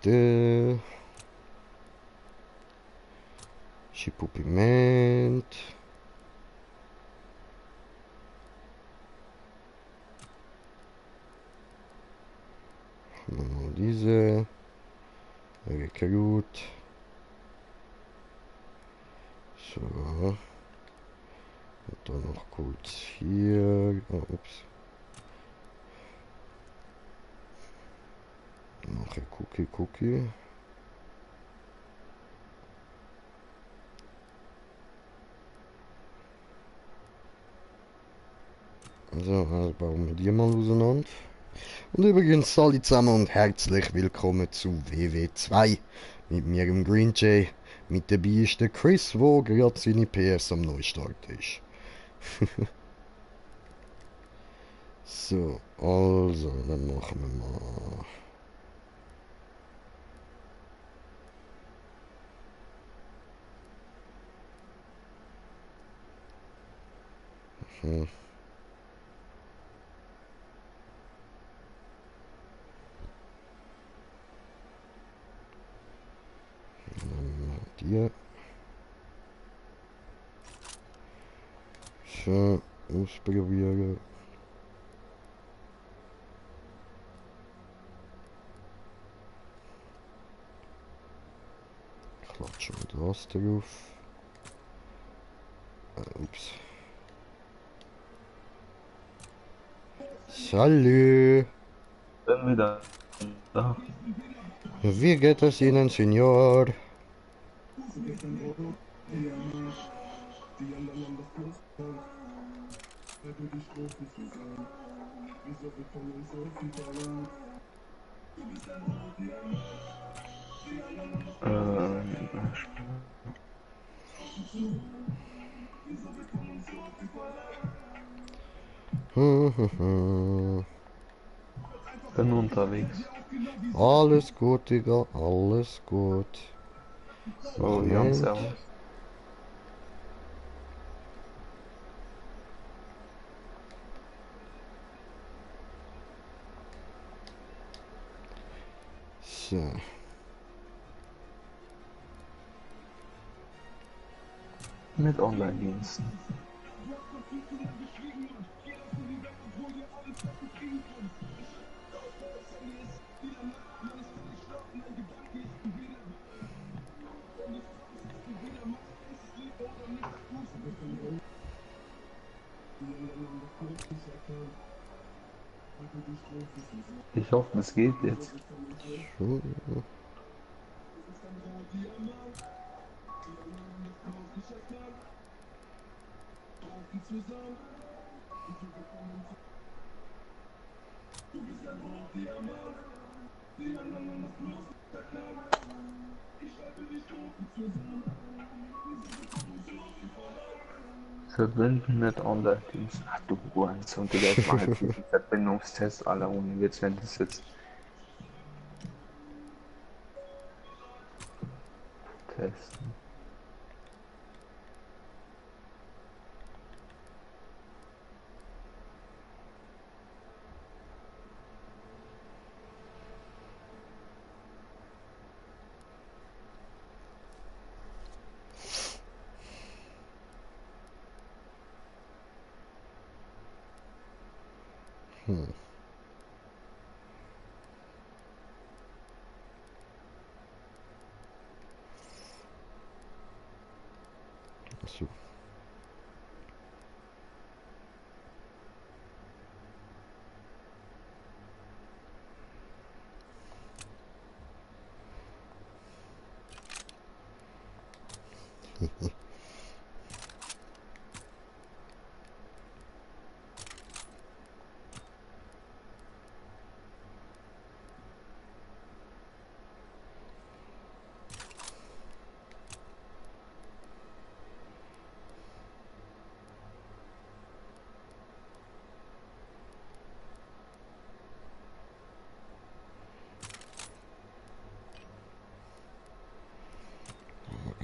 Cadê? Tipo pimenta. Nochmal diese. Okay, gut. So. Und dann noch kurz hier. Oh, ups. Mache Cookie. So, also bauen wir die mal auseinander. Und übrigens alle zusammen und herzlich willkommen zu WW2 mit mir im Green Jay. Mit dabei ist der Chris, wo gerade seine PS am Neustart ist. So, also, dann machen wir mal. Hm. Die. So, ausprobieren. Klatschen wir das drauf. Ups. Salut! Bin wieder da. Wie geht es Ihnen, Senor? Ähm, bin unterwegs. Alles gut, Digga, alles gut. Oh, Jan, Moment. servus. So. Mit Online-Diensten. Ich hoffe, es geht jetzt. So. Verbinden mit Online-Diensten. Ach du Hurensohn, Digga, ich mache jetzt diesen Verbindungstest, Alter, ohne Witz, wenn das jetzt testen. Hm. So.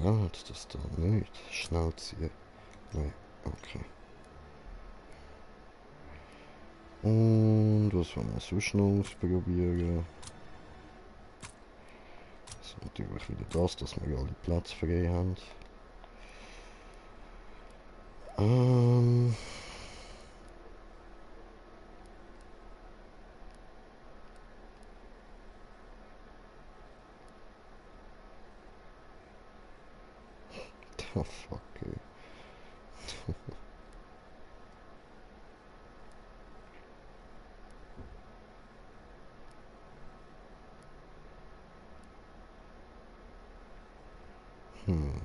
Ja, Geht das da nicht? Schnell ziehen. Nein, okay. Und was wollen wir sonst noch ausprobieren? So, natürlich wieder das, dass wir alle Platz frei haben. Ähm... Oh fuck, ey. Hm.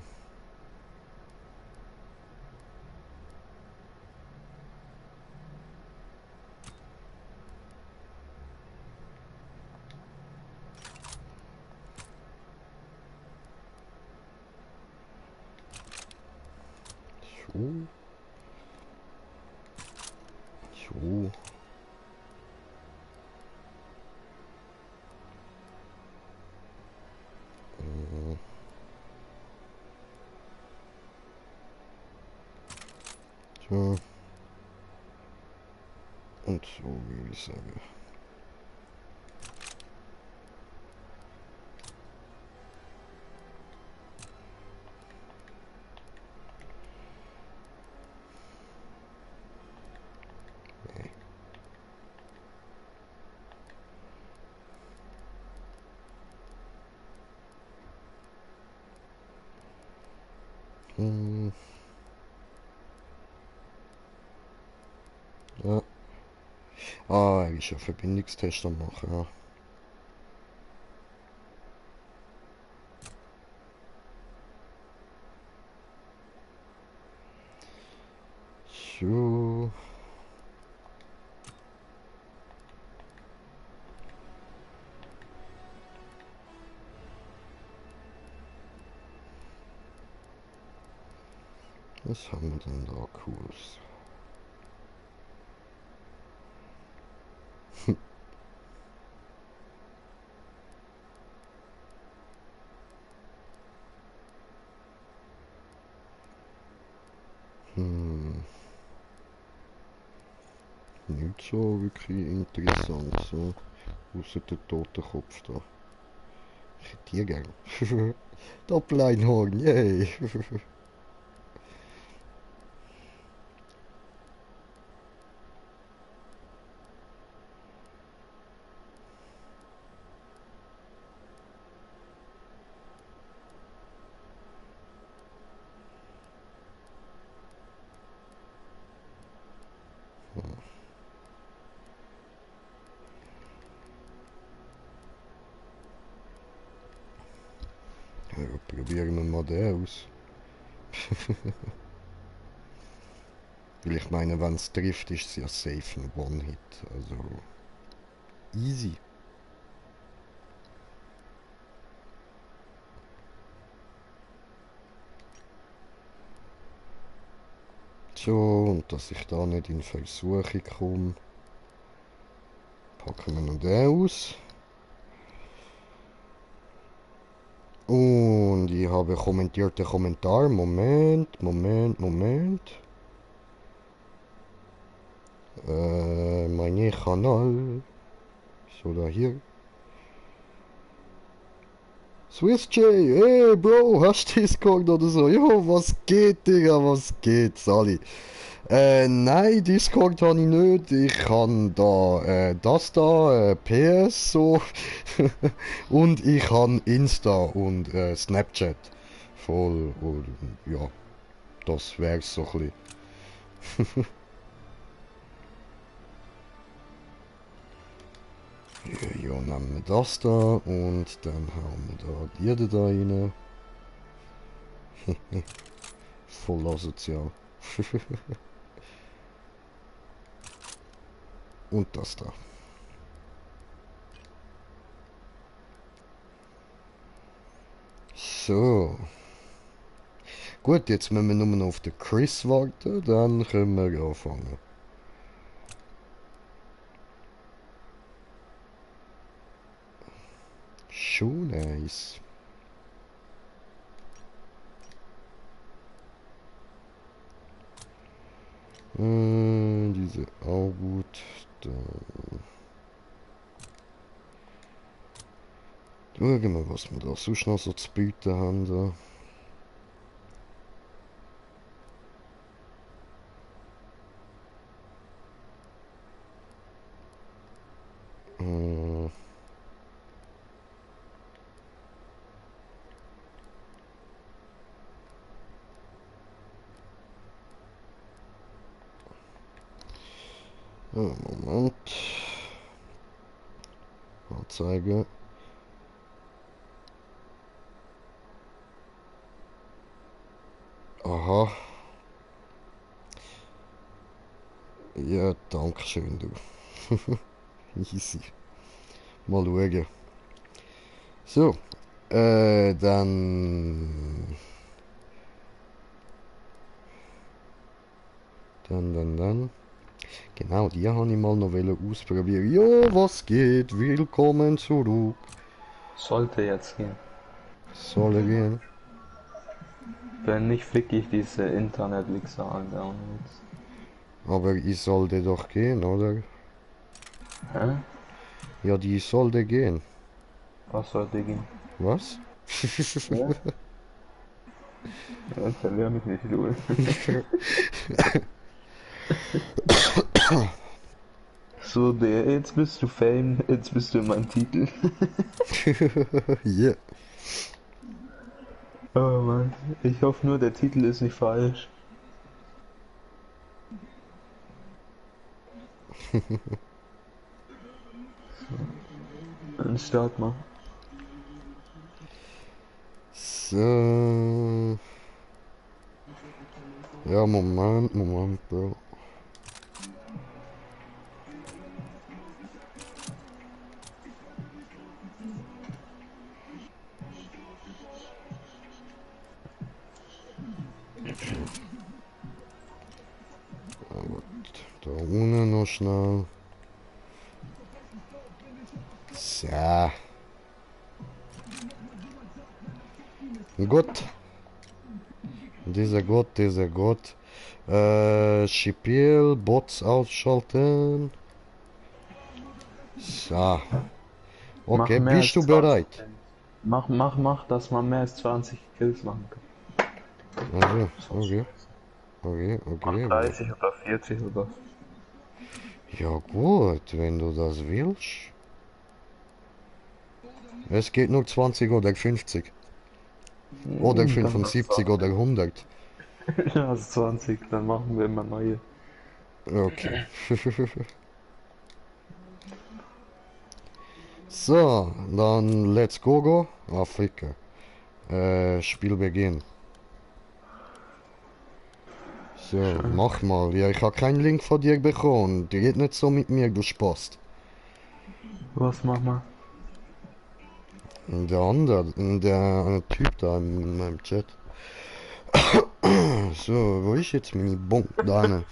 So. So. Äh, so. Und so würde ich sagen. Nee. Hm. Ja. Ah, eigentlich ein Verbindungstest am machen, ja. So. Was haben wir denn da Cooles? Hm. Nicht so wirklich interessant, so. Außer der Totenkopf da. Ich hätte die gern. Doppeleinhorn, yay! Ja, probieren wir mal den aus. Weil ich meine, wenn es trifft, ist es ja safe ein One-Hit. Also easy. So, und dass ich da nicht in Versuchung komme, packen wir noch den aus. Und ich habe kommentierte Kommentar. Moment, Moment, Moment. Mein Kanal. So, da hier. Swiss J, hey Bro, hast du Discord oder so? Jo, was geht, Digga, was geht, Sali? Nein, Discord habe ich nicht. Ich habe da, das da, PS so. Und ich habe Insta und Snapchat. Voll, und ja, das wär's so ein bisschen. Ja, nehmen wir das da und dann hauen wir da die da rein. Voll asozial. Und das da. So. Gut, jetzt müssen wir nur noch auf den Chris warten, dann können wir anfangen. Schon nice. Diese auch gut. Dann schauen wir, was wir da sonst noch so zu bieten haben. Da. Äh, Moment. Anzeige. Aha. Ja, danke schön, du. Easy. Mal schauen. So. Dann. Dann. Genau, die habe ich mal noch ausprobieren. Ja, was geht? Willkommen zurück. Sollte jetzt gehen. Soll er gehen? Wenn nicht, fick ich diese Internet-Wichser an, der ohne Witz. Aber ich sollte doch gehen, oder? Hä? Ja, die sollte gehen. Was sollte gehen? Was? Ja? Ja, verwehr mich nicht, du. So, der, jetzt bist du Fame, jetzt bist du in meinem Titel. Ja. Oh Mann, ich hoffe nur, der Titel ist nicht falsch. Dann start mal. So. Ja, Moment, Bro. Da unten noch schnell. So. Gut. Dieser Gott. Spiel, Bots ausschalten. So. Mach Okay, mehr bist als du 20 bereit? Kills. Mach, dass man mehr als 20 Kills machen kann. Also, So okay. scheiße. Mach Okay. 30 oder 40 oder was. Ja gut, wenn du das willst. Es geht nur 20 oder 50. Oder Dann lass 75 oder 20. 100. Lass 20, dann machen wir immer neue. Okay. So, dann let's go. Afrika. Spielbeginn. So, mach mal. Ja, ich habe keinen Link von dir bekommen. Die geht nicht so mit mir, du Spast. Was mach mal? Der andere, der Typ da in meinem Chat. So, wo ist jetzt meine Bon? Da ne.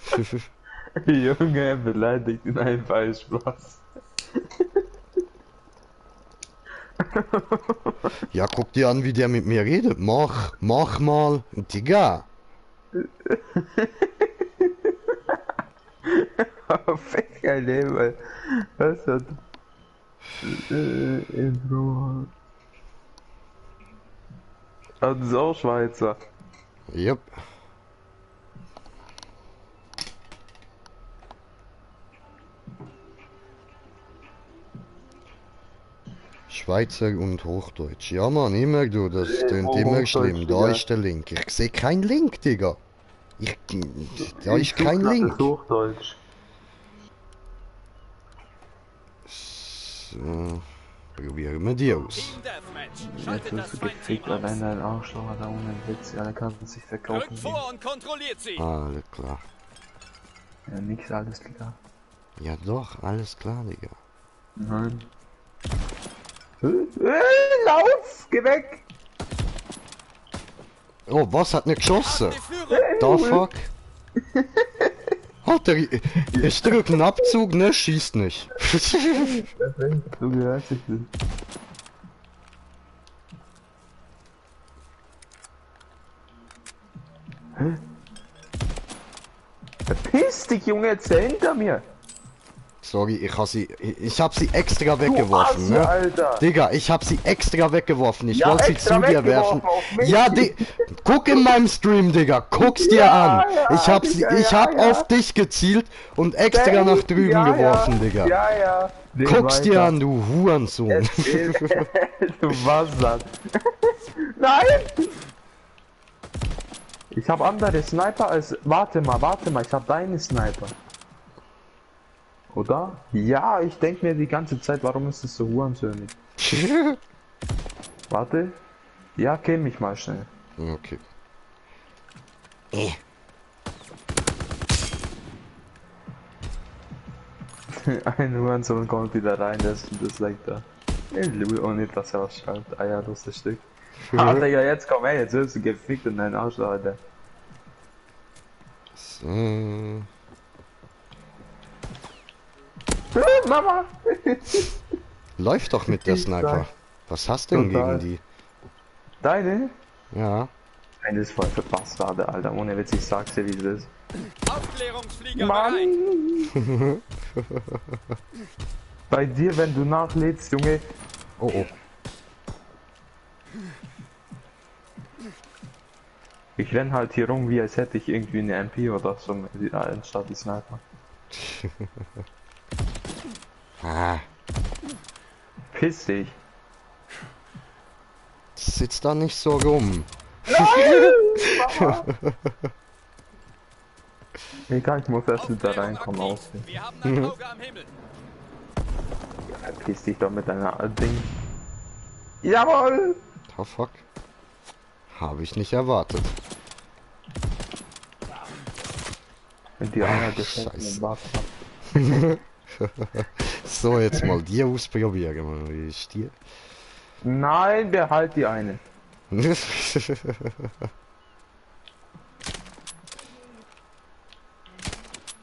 Junge, er beleidigt ihn einfach als Spaß. Ja, guck dir an, wie der mit mir redet. Mach mal. Digga. Fick ein Leben. Was hat... Intro... Ah, das ist auch Schweizer. Yep. Schweizer und Hochdeutsch. Ja, Mann, ich merk du, das klingt Wo immer schlimm. Hochdeutsch, Da Digga? ist der Link. Ich sehe keinen Link, Digga. Da Ich ist such kein nach Link. das Hochdeutsch. So, probieren wir die aus. Team Deathmatch. Jetzt Schaltet wirst das du Feindteam gefickt, allein aus. dein Arschloch da ohne Witz. Ja, der kann sich verkaufen Rückt gehen. vor und kontrolliert sie. Alles klar. Ja, nix, alles klar. Ja doch, alles klar, Digga. Nein. Lauf! Geh weg! Oh, was hat nicht geschossen? Die Führung. Da fuck? Alter, ich drück einen Abzug, ne? Schießt nicht. Du gehörst dich nicht. Verpiss Verpiss dich, Junge, jetzt der hinter mir. Sorry, ich hab sie extra weggeworfen, Assi, ne? Alter. Digga, ich hab sie extra weggeworfen. Ich Ja, wollte sie extra zu dir werfen. weggeworfen auf mich. Ja, guck in meinem Stream, Digga. Guck's dir Ja, an. ja, Ich hab Digga, ich ja, hab ja. auf dich gezielt und extra nach drüben Ja, geworfen, Digga. Ja, ja. Nee, Guck's dir weiter. an, du Hurensohn. Du Bastard. Nein! Ich hab andere Sniper als... Warte mal, ich hab deine Sniper. Oder? Ja, ich denk mir die ganze Zeit, warum ist es so hurensöhnig? Warte. Ja, kill mich mal schnell. Okay. Ein Hurensohn kommt wieder rein, das sagt er. Ohne dass er was schreibt. Ah ja, das ist das Stück. Ah, Digga, jetzt komm, ey, jetzt wirst du gefickt in deinen Arsch, Alter. So. Mama! Läuft doch mit der Sniper. Was hast du denn Total. gegen die? Deine? Ja. Eine ist voll verpasst, Alter. Ohne Witz, ich sag's dir, wie es ist. Aufklärungsflieger bereit. Mann! Bei dir, wenn du nachlädst, Junge. Oh oh. Ich renn halt hier rum, wie als hätte ich irgendwie eine MP oder so, anstatt die Sniper. Ah. Piss dich. Sitzt da nicht so rum. Mama. Egal, ich muss erst wieder reinkommen aktiv. aussehen. Wir haben ein Auge am Himmel. Ja, piss dich doch mit deiner Ding. Jawohl! Oh fuck. Habe ich nicht erwartet. Mit dir einer Scheiße. gefällt mir So, jetzt mal die ausprobieren, Mann. Wie ist die? Nein, behalt die eine.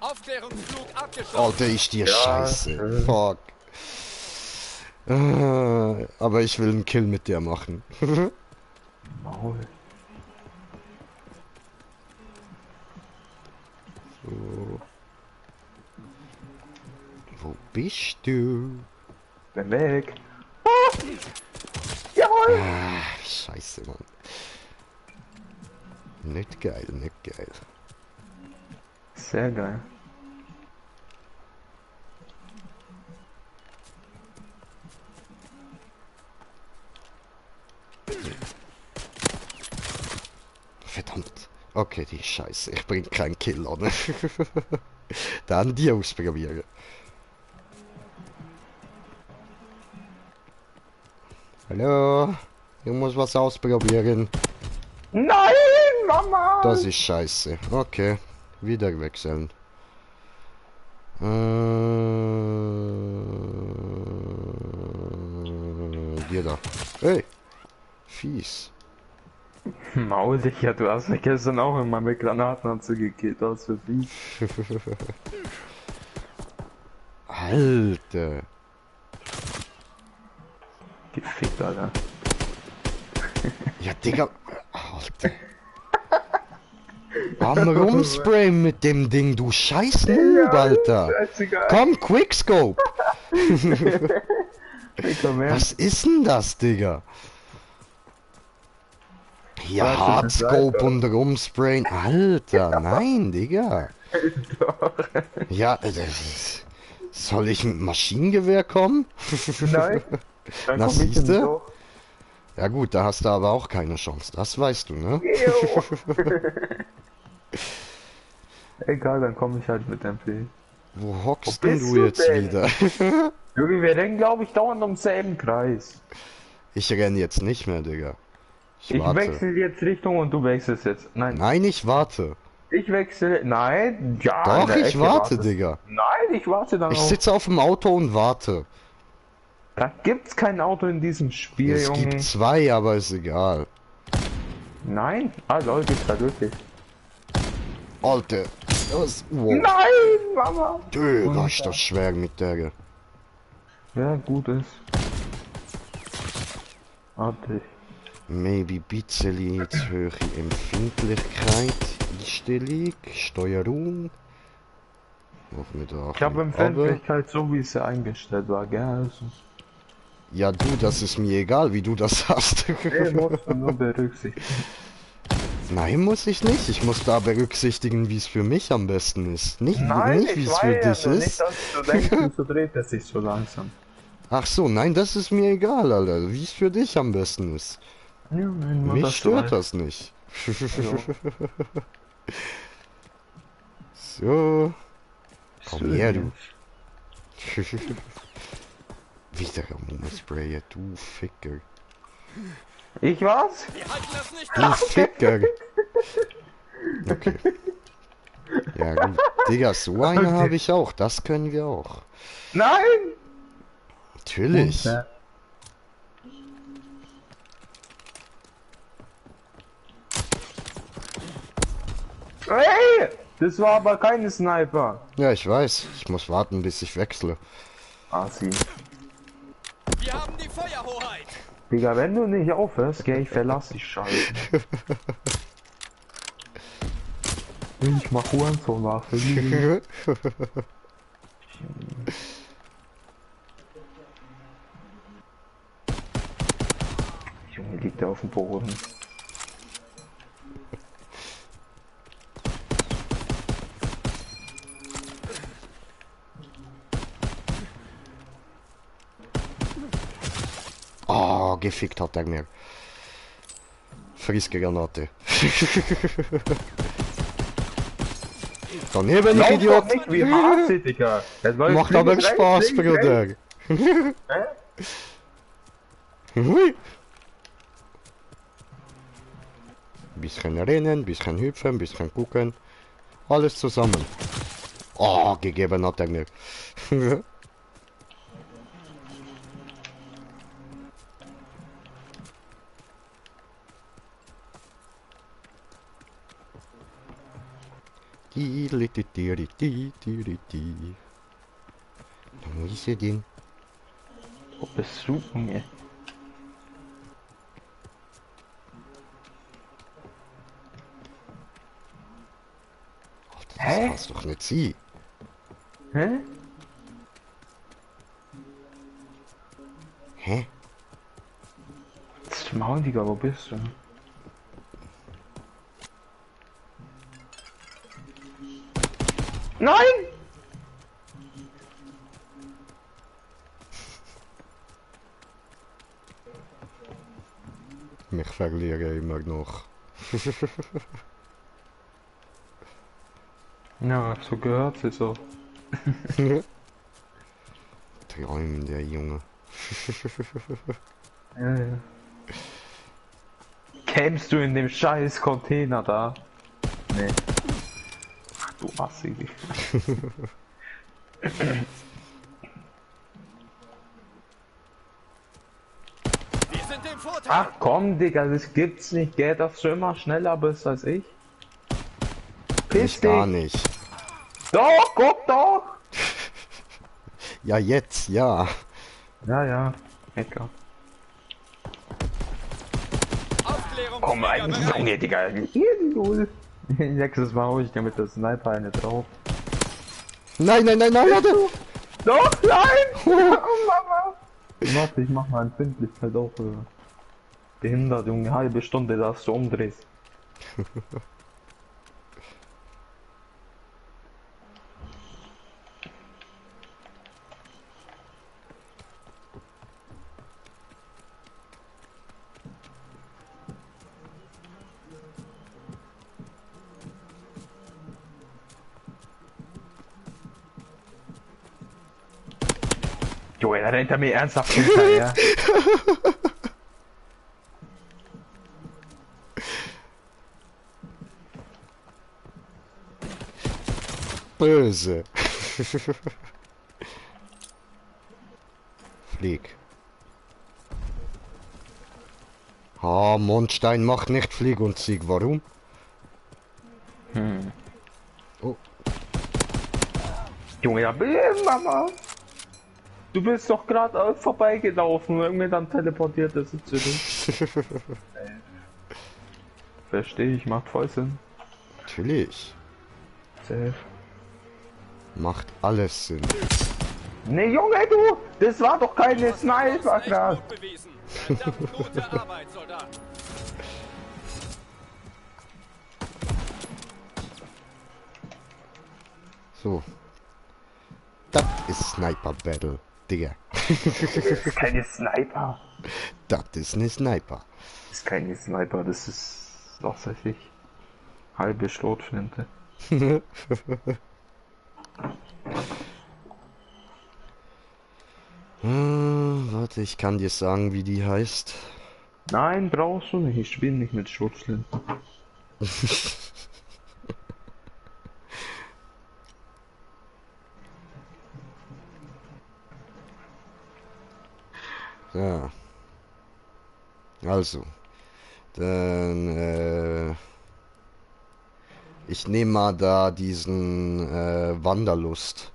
Aufklärungsflug abgeschossen. Alter, ist die scheiße. schön. Fuck. Aber ich will einen Kill mit dir machen. Maul. So. Wo bist du? Bin weg. Ah! Jawohl! Ah, scheiße, Mann. Nicht geil, nicht geil. Sehr geil. Verdammt. Okay, die Scheiße. Ich bring keinen Kill an. Dann die ausprobieren. Hallo? Ich muss was ausprobieren. Nein, Mama! Das ist scheiße. Okay. Wieder wechseln. Dir da. Hey! Fies. Maul dich, ja, du hast mich gestern auch immer mit Granatenanzug gekillt, aus für Vieh. Alter. Gefickt, Alter. Ja, Digga. Alter. Am Rumsprayen mit dem Ding, du scheiß Noob, Alter. Scheißegal. Komm, Quickscope. Komm her. Was ist denn das, Digga? Ja, Was ist Hardscope das, und Rumsprayen. Alter, nein, Digga. Doch. Ja, soll ich mit Maschinengewehr kommen? Nein. Dann Na, komm ich siehste? doch. Ja gut, da hast du aber auch keine Chance, das weißt du, ne? Egal, dann komme ich halt mit MP. Wo hockst Wo denn bist du du jetzt denn? wieder? Junge, wir rennen, glaube ich, dauernd im selben Kreis. Ich renn jetzt nicht mehr, Digga. Ich Ich warte. wechsle jetzt Richtung und du wechselst jetzt. Nein, Nein, ich warte. ich wechsle. Nein, ja. in Doch, der ich Ecke warte, wartest. Digga. Nein, ich warte dann Ich auch. sitze auf dem Auto und warte. Da gibt's kein Auto in diesem Spiel, Es Junge. gibt zwei, aber ist egal. Nein? Ah, Leute, gibt's da wirklich. Alter. Was? Wow. Nein, Mama! Digga, ist das schwer mit der. Ja, gut ist. Warte. Maybe bisschen jetzt höhere Empfindlichkeit, Einstellung, Steuerung. Auf mit der Ich habe aber, Empfindlichkeit so wie sie eingestellt war, gell? Also, ja du, das ist mir egal, wie du das hast. nee, musst du nur berücksichtigen. Nein, muss ich nicht. Ich muss da berücksichtigen, wie es für mich am besten ist. Nicht, Nein, nicht wie ich es für weiß dich ja nicht, ist. dass du denkst, wieso dreht er sich so langsam. Ach so, nein, das ist mir egal, Alter. Wie es für dich am besten ist. Ja, nein, nur Mich dass du stört weißt. das nicht. Jo. So, komm her, du. jetzt. Wieder Mummelsprayer, du Ficker. Ich was? Wir halten das nicht Du aus. Ficker. Okay. Ja gut. Digga, so eine Okay. habe ich auch. Das können wir auch. Nein! Natürlich. Hey! Das war aber keine Sniper. Ja, ich weiß. Ich muss warten, bis ich wechsle. Asi. Wir haben die Feuerhoheit. Digga, wenn du nicht aufhörst, geh, ich verlass die Scheiße. Ich mach Hurensohn-Waffe. Junge, liegt der auf dem Boden. Oh, gefickt hat er mir. Friske Granate. Daneben, ich Idiot. Nicht wie Hase, Digga. Das war Macht jetzt aber links, Spaß, rechts, links, Bruder. Hä? Hui. Bisschen rennen, bisschen hüpfen, bisschen gucken. Alles zusammen. Oh, gegeben hat er mir. Wo ist er denn? Wo bist du, Junge? Das Hä? kannst doch nicht sie. Hä? Hä? Das ist Maul, Digga, wo bist du? Nein! Mich verliere immer noch. Ja, so gehört sie so. Träumen, der Junge. Ja, ja. Kämst du in dem scheiß Container da? Nee. Ach du Assi. Wir sind im Vorteil. Ach komm, Digga, das gibt's nicht, gell, dass du immer schneller bist als ich. Piss Ich gar dich. nicht. Doch, guck doch! Ja, jetzt, ja. Ja, ja, Ecker. Komm Aufklärungsflieger rein, bereit. Junge, Digga. Hier, Null. Nächstes Mal hol ich dir mit der Sniper eine drauf. Nein, nein, nein, nein, warte. Doch, nein! Oh, Mama! Warte, ich mach mal Empfindlichkeit auch behindert, Junge. Halbe Stunde, dass du umdrehst. Junge, da rennt er mir ernsthaft hinterher. Böse. Flieg. Ah, Mondstein macht nicht Flieg und Sieg. Warum? Oh, Junge, da bin ich, Mama. Du bist doch gerade vorbeigelaufen und irgendwie dann teleportiert er sich zurück. Verstehe ich, macht voll Sinn. natürlich. Safe. Macht alles Sinn. Ne, Junge, du! Das war doch keine Du Sniper, hast echt krass! gut bewiesen. Verdammt gute Arbeit, Soldat. So. Das ist Sniper Battle, Digga. Das ist keine Sniper! Das ist ne Sniper. Das ist keine Sniper, das ist... was weiß ich. Halbe Schrotflinte. Warte, ich kann dir sagen, wie die heißt. Nein, brauchst du nicht, ich spiele nicht mit Schrotflinten. Ja. Also. Dann, ich nehme mal da diesen Wanderlust.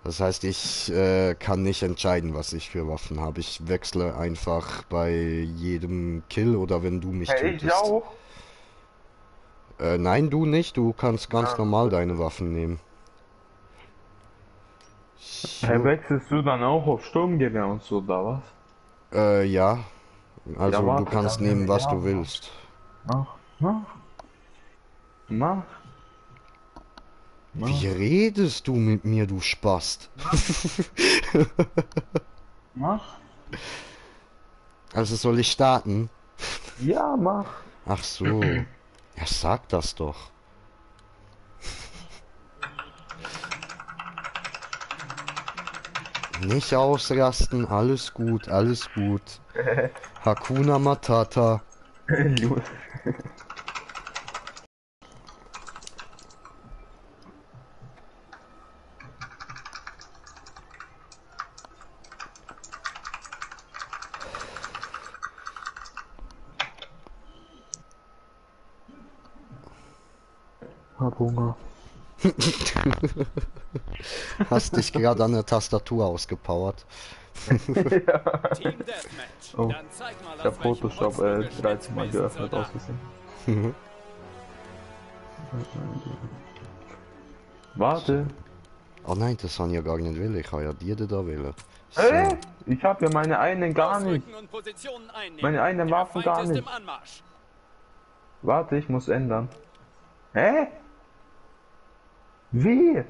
Das heißt, ich kann nicht entscheiden, was ich für Waffen habe. Ich wechsle einfach bei jedem Kill oder wenn du mich Hey, ich tötest. auch. Nein, du nicht. Du kannst ganz Ah. normal deine Waffen nehmen. Hey, wechselst du dann auch auf Sturmgewehr und so, da was? Ja. Also Ja, warte, du kannst dann- nehmen, was ja, du willst. Mach. Mach. Wie redest du mit mir, du Spast? Mach. Also soll ich starten? Ja, mach. Ach so. Ja, sag das doch. Nicht ausrasten, alles gut, alles gut. Hakuna Matata. Hab Hunger. Hast dich gerade an der Tastatur ausgepowert. Team Deathmatch. Oh. Dann zeig mal, Ich hab auf welchem Photoshop Holz du 13 Mal geschnitzt bist, geöffnet Soldat. ausgesehen. Warte. Oh nein, das haben ja gar nicht will. Ich habe ja dir da will. So. Ich hab ja meine einen gar nicht. Ausrücken und Positionen einnehmen. Meine eigenen Der Waffen Feind gar ist nicht. im Anmarsch. Warte, ich muss ändern. Hä? Wie?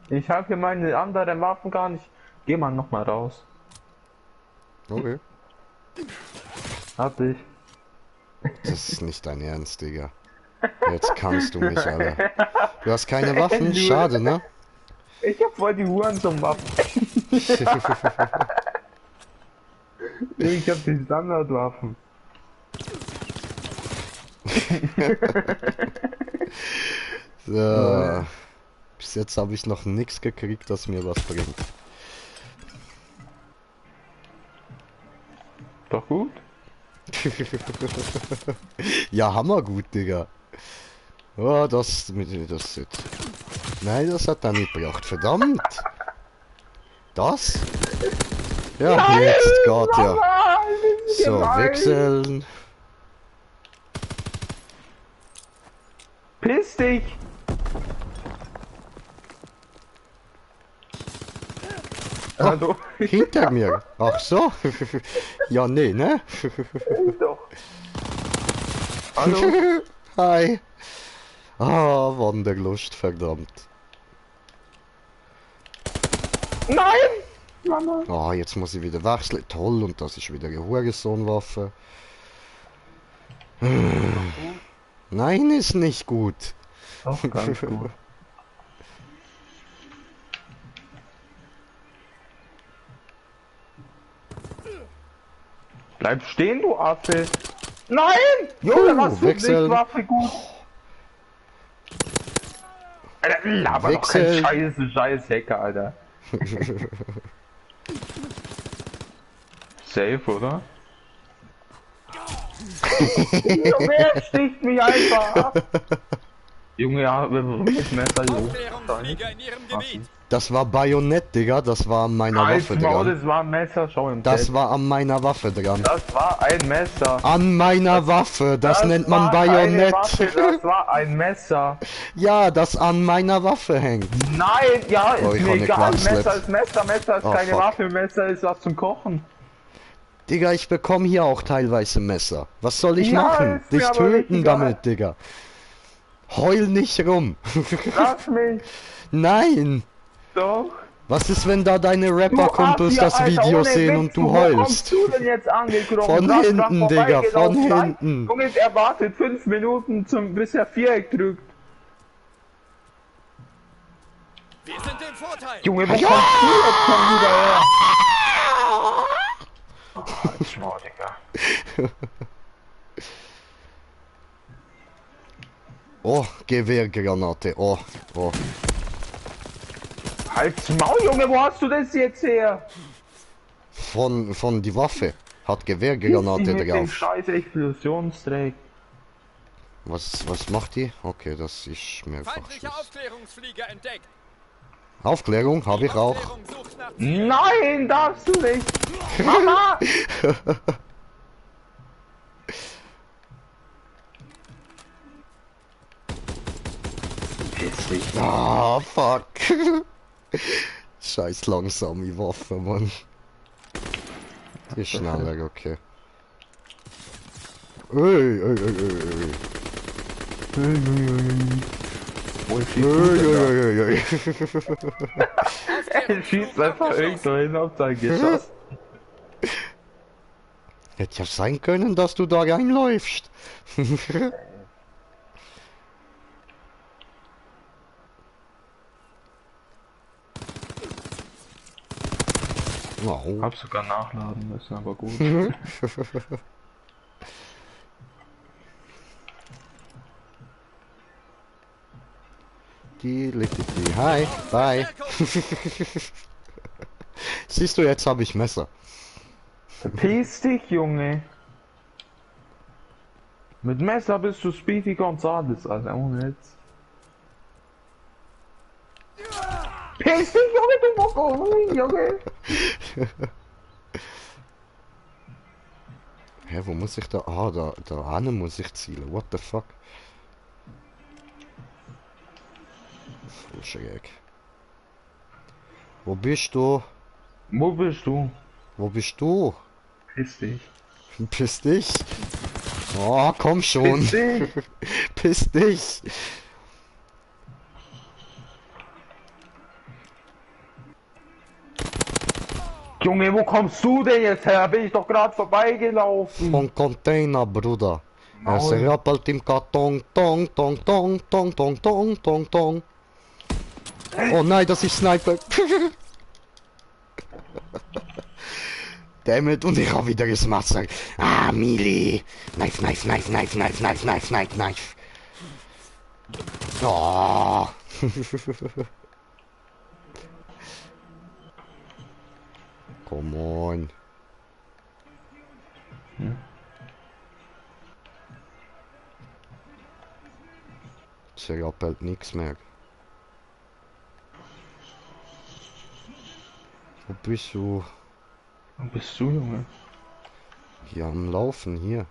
Ich habe hier meine anderen Waffen gar nicht. Geh mal noch mal raus. Okay. Hab ich. Das ist nicht dein Ernst, Digga. Jetzt kannst du mich, Alter. Du hast keine Waffen? Schade, ne? Ich hab voll die Huren zum Waffen. Ich hab die Standardwaffen. So. Bis jetzt habe ich noch nichts gekriegt, das mir was bringt. Doch gut? Ja, hammergut, Digga. Oh, das jetzt. Nein, das hat er nicht gebracht. Verdammt! Das? Ja, Nein, jetzt geht ja. Mama, das ist So, gemein. wechseln. Piss dich! Hallo? Hinter mir. Ach so. Ja, nee, ne? Doch. Hallo? Hi. Ah, Wanderlust, verdammt. Nein! Mama. Ah, jetzt muss ich wieder wechseln. Toll, und das ist wieder eine Hurensohnwaffe. Nein, ist nicht gut. Doch, ganz gut. Bleib stehen, du Affe! Nein! Junge, was für wechseln. dich Waffe gut! Alter, laber doch kein Wechseln. scheiß Hacker, Alter. Safe, oder? Wer sticht mich einfach ab? Junge, ja, warum ist Messer, Junge? Aufklärungsflieger in ihrem Gebiet. Das war Bajonett, Digga, das war an meiner Waffe dran. Das war ein Messer, schau im Das Chat. war an meiner Waffe dran. Das war ein Messer. An meiner Waffe, das nennt man war keine Bajonett. Waffe, das war ein Messer. Ja, das an meiner Waffe hängt. Nein, ja, Oh, ist ich mir hab nicht egal. gewackelt. Messer ist Messer, Messer ist Oh, keine fuck. Waffe, Messer ist was zum Kochen. Digga, ich bekomme hier auch teilweise Messer. Was soll ich Ja, machen? ist mir Dich aber töten egal. damit, Digga. Heul nicht rum. Lass mich Nein. doch. Was ist, wenn da deine Rapper-Kumpels das Alter, Video ohne sehen Witz, und du Wo heulst? kommst du denn jetzt angekrochen? Von Dran hinten, Digga, von vorbeigelaufen. Nein, hinten. Junge, er wartet 5 Minuten, bis er Viereck drückt. Wir sind im Vorteil. Junge, wo kommst du jetzt schon wieder her? Oh, jetzt mal, Digga. Oh, Gewehrgranate. Oh, oh. Halt's Maul, Junge, wo hast du das jetzt her? Von die Waffe. Hat Ich Gewehrgranate mit dem drauf. scheiß Explosionsdreck. Was macht die? Okay, das ist mir Feindlicher Aufklärungsflieger entdeckt. Aufklärung habe ich auch. Aufklärung sucht nach Ziel. Nein, darfst du nicht. Mama! Piss dich. Ah, fuck. Scheiß langsame Waffe, Mann. Die ist schneller, okay. Ey, ey, ey, ey, ey. Wo ist Ey, ey, ey, ey. Er schießt einfach irgendwo hin auf sein Geschoss. Hätte ja sein können, dass du da reinläufst. Wow. Hab sogar nachladen müssen, aber gut. Hi, bye. Siehst du, jetzt habe ich Messer. Verpiss dich, Junge. Mit Messer bist du Speedy Gonzales, Alter, ohne jetzt. Piss dich, Junge, du Mocko, Junge. Hä, wo muss ich da? Ah, da hinten muss ich zielen. What the fuck? Voll schräg. Wo bist du? Wo bist du? Wo bist du? Piss dich. Piss dich. Oh, komm schon. Piss dich. Piss dich. Junge, wo kommst du denn jetzt her? Bin ich doch gerade vorbeigelaufen. Von Container, Bruder. Es Maul. rappelt im Karton. Tong, tong, tong, tong, tong, tong, tong, tong. Oh nein, das ist Sniper. Dammit, und ich hab wieder das Messer. Ah, Mili. Knife, knife, knife, knife, knife, knife, knife, knife, knife. Oh. Come on. Sie rappelt nichts mehr. Wo bist du? Wo bist du, Junge? Hier am Laufen, hier.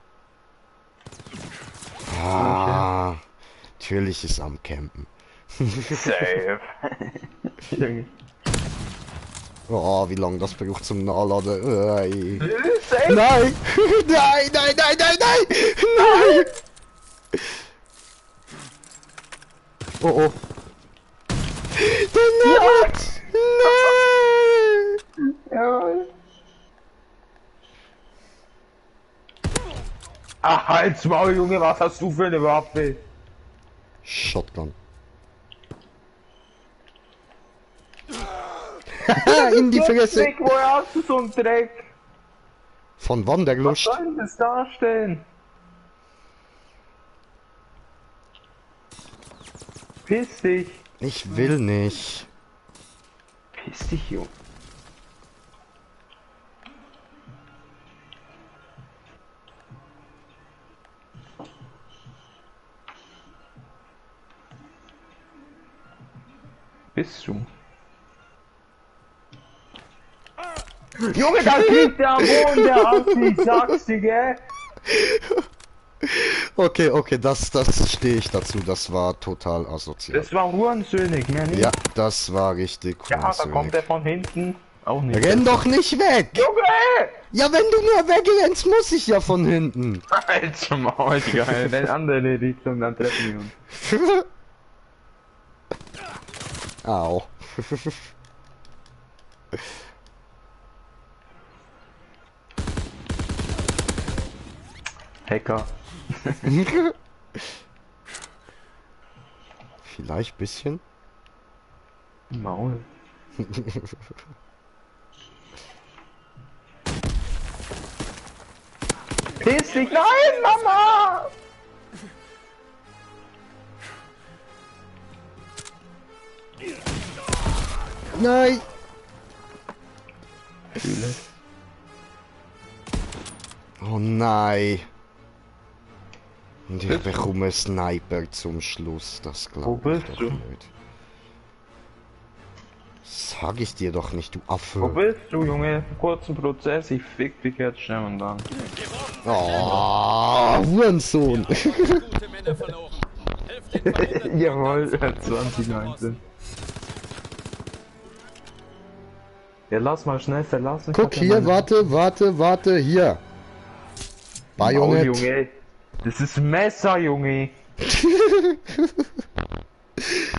Ah, natürlich ist am Campen. Safe. Junge. Oh, wie lange das braucht zum Nachladen. Ey. Safe. Nein! Nein, nein, nein, nein, nein! Nein! Oh, oh. Der Nugget! Nein! Jawohl. Ach, halt's Maul, Junge, was hast du für eine Waffe? Shotgun. In die Fresse! Dreck, woher hast du so einen Dreck? Von Was Wanderlust. soll denn das darstellen? Piss dich. Ich will nicht. Piss dich, Junge. Bist du? Junge, da kriegt der am Boden, der Assi, sag's dir, gell? Okay, okay, das stehe ich dazu. Das war total asozial. Das war Hurensöhnig, mehr nicht. Ja, das war richtig Ja, da kommt hurensohnig. der von hinten. Auch nicht. Renn doch nicht weg! Junge! Ja, wenn du nur wegrennst, muss ich ja von hinten. Alter Maul, Digga, wenn andere Richtung, dann treffen wir uns. Au. Hacker. Vielleicht bisschen. Maul. Piss dich, nein, Mama! Nein! Fühle. Oh nein! Und ich bekomme einen Sniper zum Schluss, das Wo glaube ich bist doch du? nicht. Sag ich dir doch nicht, du Affe. Wo bist du, Junge? Kurzen Prozess, ich fick dich jetzt schnell und dann. Oh, Hurensohn. Gute Männer verloren. Helft den Verwundeten. Jawohl, 2019. Ja, lass mal schnell verlassen. Ich Guck hab ja hier, meine- warte, hier. Maul, Bajonett. Junge. Das ist Messer, Junge.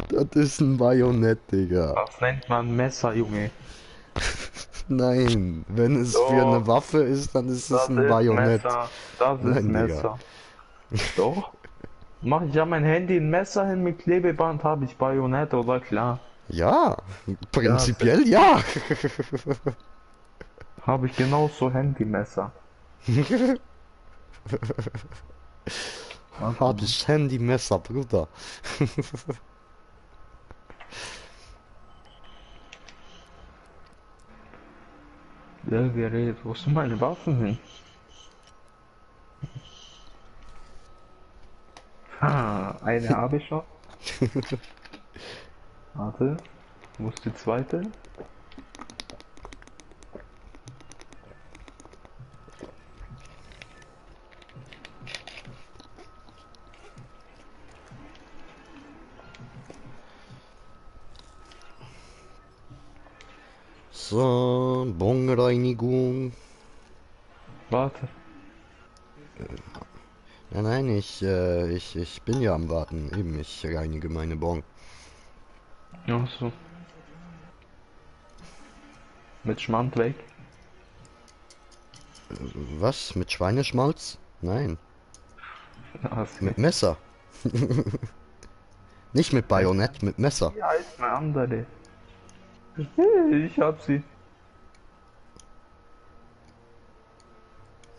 Das ist ein Bajonett, Digga. Das nennt man Messer, Junge. Nein, wenn es Doch. für eine Waffe ist, dann ist es Das ein ist Bajonett. Messer. Das ist Nein, Digga. Messer. Doch. Mach ich ja mein Handy ein Messer hin mit Klebeband, habe ich Bajonett, oder klar? Ja, prinzipiell ja. Habe ich genauso Handymesser. Hab ich Handymesser, Bruder. Ja, Gerät, wo sind meine Waffen hin? Eine habe ich schon. Warte, wo ist die zweite? So, Bonreinigung. Warte. Nein, ich bin ja am Warten. Eben, ich reinige meine Bon. Ach so. Mit Schmand weg. Was? Mit Schweineschmalz? Nein, Hast mit Messer. Nicht mit Bajonett, mit Messer. Ja, ist eine andere. Ich hab sie.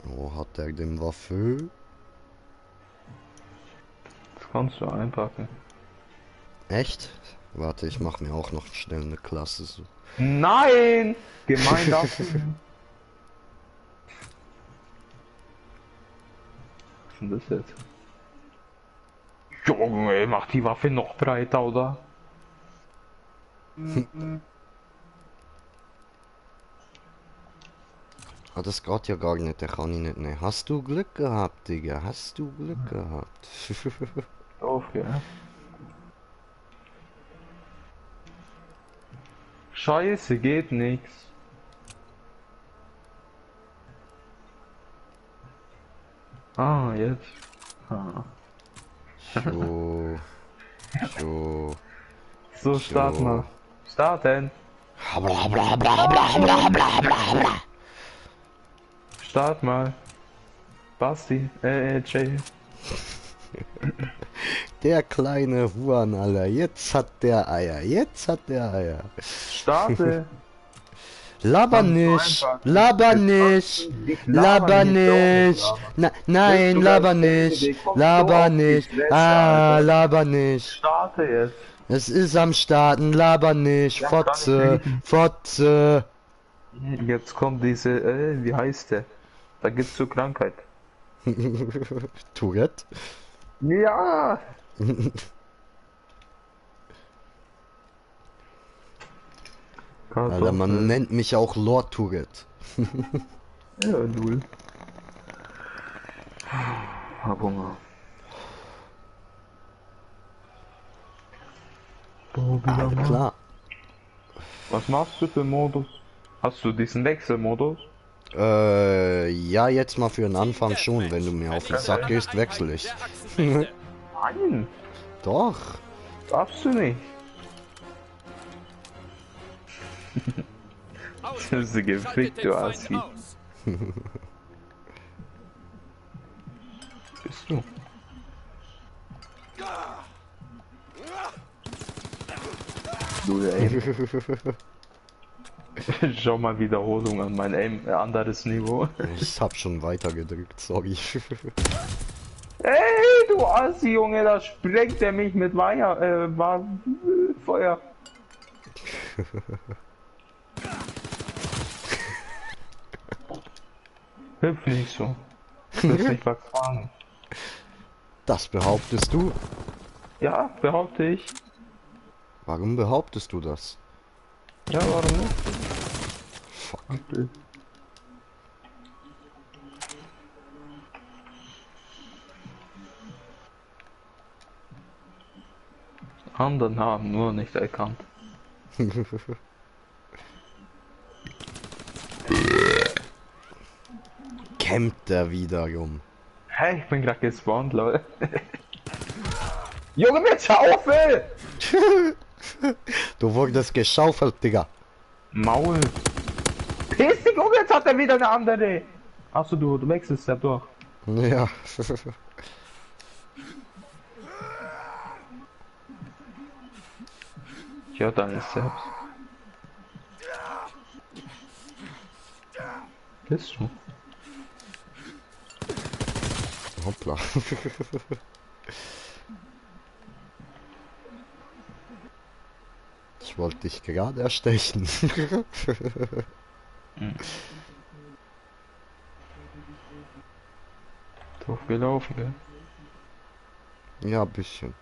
Wo hat er denn Waffe? Das kannst du einpacken. Echt? Warte, ich mach mir auch noch schnell eine Klasse so. Nein! Gemein das. Was ist denn das jetzt? Junge, mach die Waffe noch breiter, oder? Ah, das geht ja gar nicht, der kann ich nicht nehmen. Hast du Glück gehabt, Digga? Hast du Glück gehabt? Doof, ja. Scheiße, geht nix. Ah, jetzt. Ah. So. So. So, start mal. Starten. Start mal. Basti, Jay. Der kleine Huan, Alter. Jetzt hat der Eier. Jetzt hat der Eier. Starte. Laber nicht. Laber nicht. Laber nicht. Nein, laber nicht. Laber nicht. Ah, laber nicht. Starte jetzt. Es ist am Starten. Laber nicht. Ja, kann Fotze. ich Fotze. Jetzt kommt diese, wie heißt der? Da gibt's so Krankheit. Tourette. Ja! Alter, man nennt mich auch Lord Turret. Ja, null. Hab Hunger. Alles klar. Was machst du für Modus? Hast du diesen Wechselmodus? Ja, jetzt mal für den Anfang schon. Wenn du mir auf den Sack gehst, wechsle ich. Nein, Doch. darfst du nicht. Das ist gefickt, du Assi. Bist du? Du, ey. Schau mal Wiederholung an mein Aim, anderes Niveau. Ich hab schon weiter gedrückt, sorry. Ey, du Assi, Junge, da sprengt er mich mit Feuer. Hüpf nicht so. Du willst mich verquanen. Das behauptest du? Ja, behaupte ich. Warum behauptest du das? Ja, warum nicht? Fuck. Okay. Anderen haben nur nicht erkannt. Kämmt er wiederum. Hey, ich bin gerade gespawnt, Leute. Junge, mit Schaufel! Du wurdest geschaufelt, Digga. Maul. Piss dich um, jetzt hat er wieder eine andere. Achso, du wechselst ja durch. Ja. Ich höre deine selbst. Bist du? Hoppla. Ich wollte dich gerade erstechen. Doof gelaufen, gell? Ja, ein bisschen.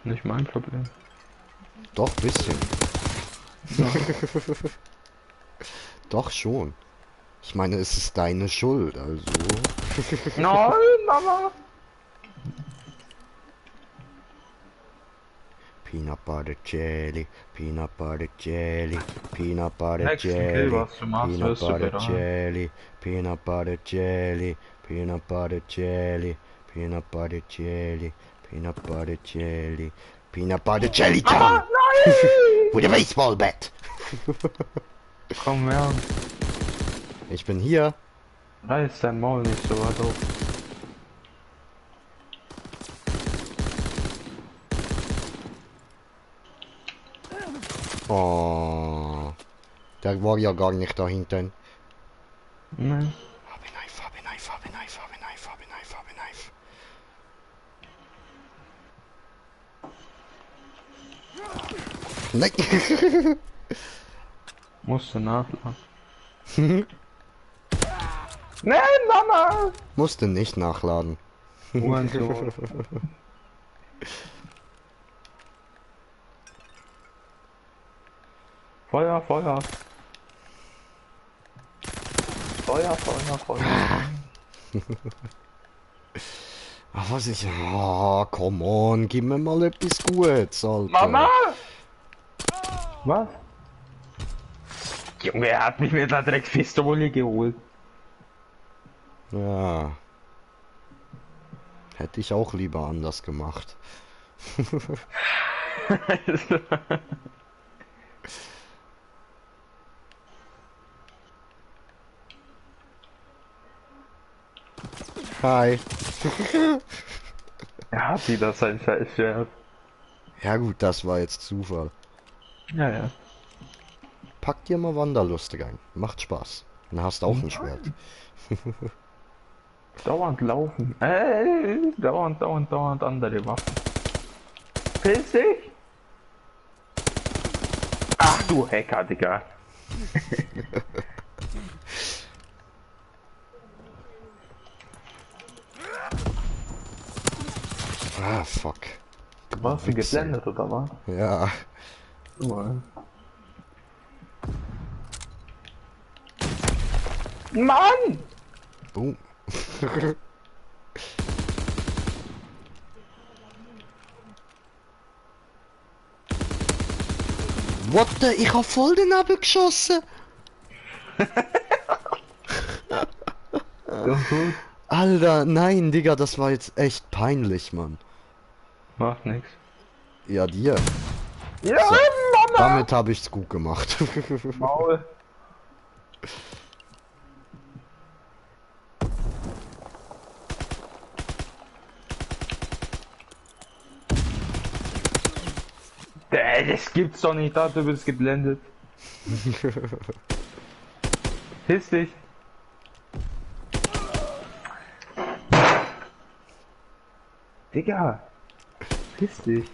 Nicht mein Problem. Doch, ein bisschen. Doch schon. Ich meine, es ist deine Schuld, also. Nein, Mama! Peanut butter jelly, peanut butter jelly, peanut butter Nächsten Kill, jelly, was du machst, peanut wirst du butter bereuen. jelly, peanut butter jelly, peanut butter jelly, peanut butter jelly, peanut butter jelly, peanut butter jelly time Mama, nein! with a baseball bat. Komm her. Ich bin hier. Reiß dein Maul nicht so weit auf. Oh, der war ja gar nicht da hinten. Nein. Habe Knife, habe Knife, habe Knife, habe Knife, habe Knife, habe Knife. Nein. Musst du nachladen. Nein, Mama! Musste nicht nachladen. Hurensohn. Feuer, Feuer. Feuer, Feuer, Feuer. Ach, was ist... Oh, come on, gib mir mal etwas Gutes, Alter. Mama! Was? Junge, er hat mich mit der Dreckspistole geholt. Ja. Hätte ich auch lieber anders gemacht. Hi. Er hat wieder sein Scheißschwert. Ja gut, das war jetzt Zufall. Ja, ja. Pack dir mal Wanderlust rein. Macht Spaß. Dann hast du auch ein Schwert. Dauernd laufen. Dauernd andere Waffen. Piss dich! Ach du Hacker, Digga. Ah, fuck. Warst du Wichser. geblendet oder was? Ja. Mann! Boom. What the? Ich hab voll den Abel geschossen. Doch gut. Alter, nein, Digga, das war jetzt echt peinlich, Mann. Macht nix. Ja, dir. Ja, So. Mama! Damit habe ich's gut gemacht. Maul. Das gibt's doch nicht, da du bist geblendet. Piss dich. Digga. Piss dich.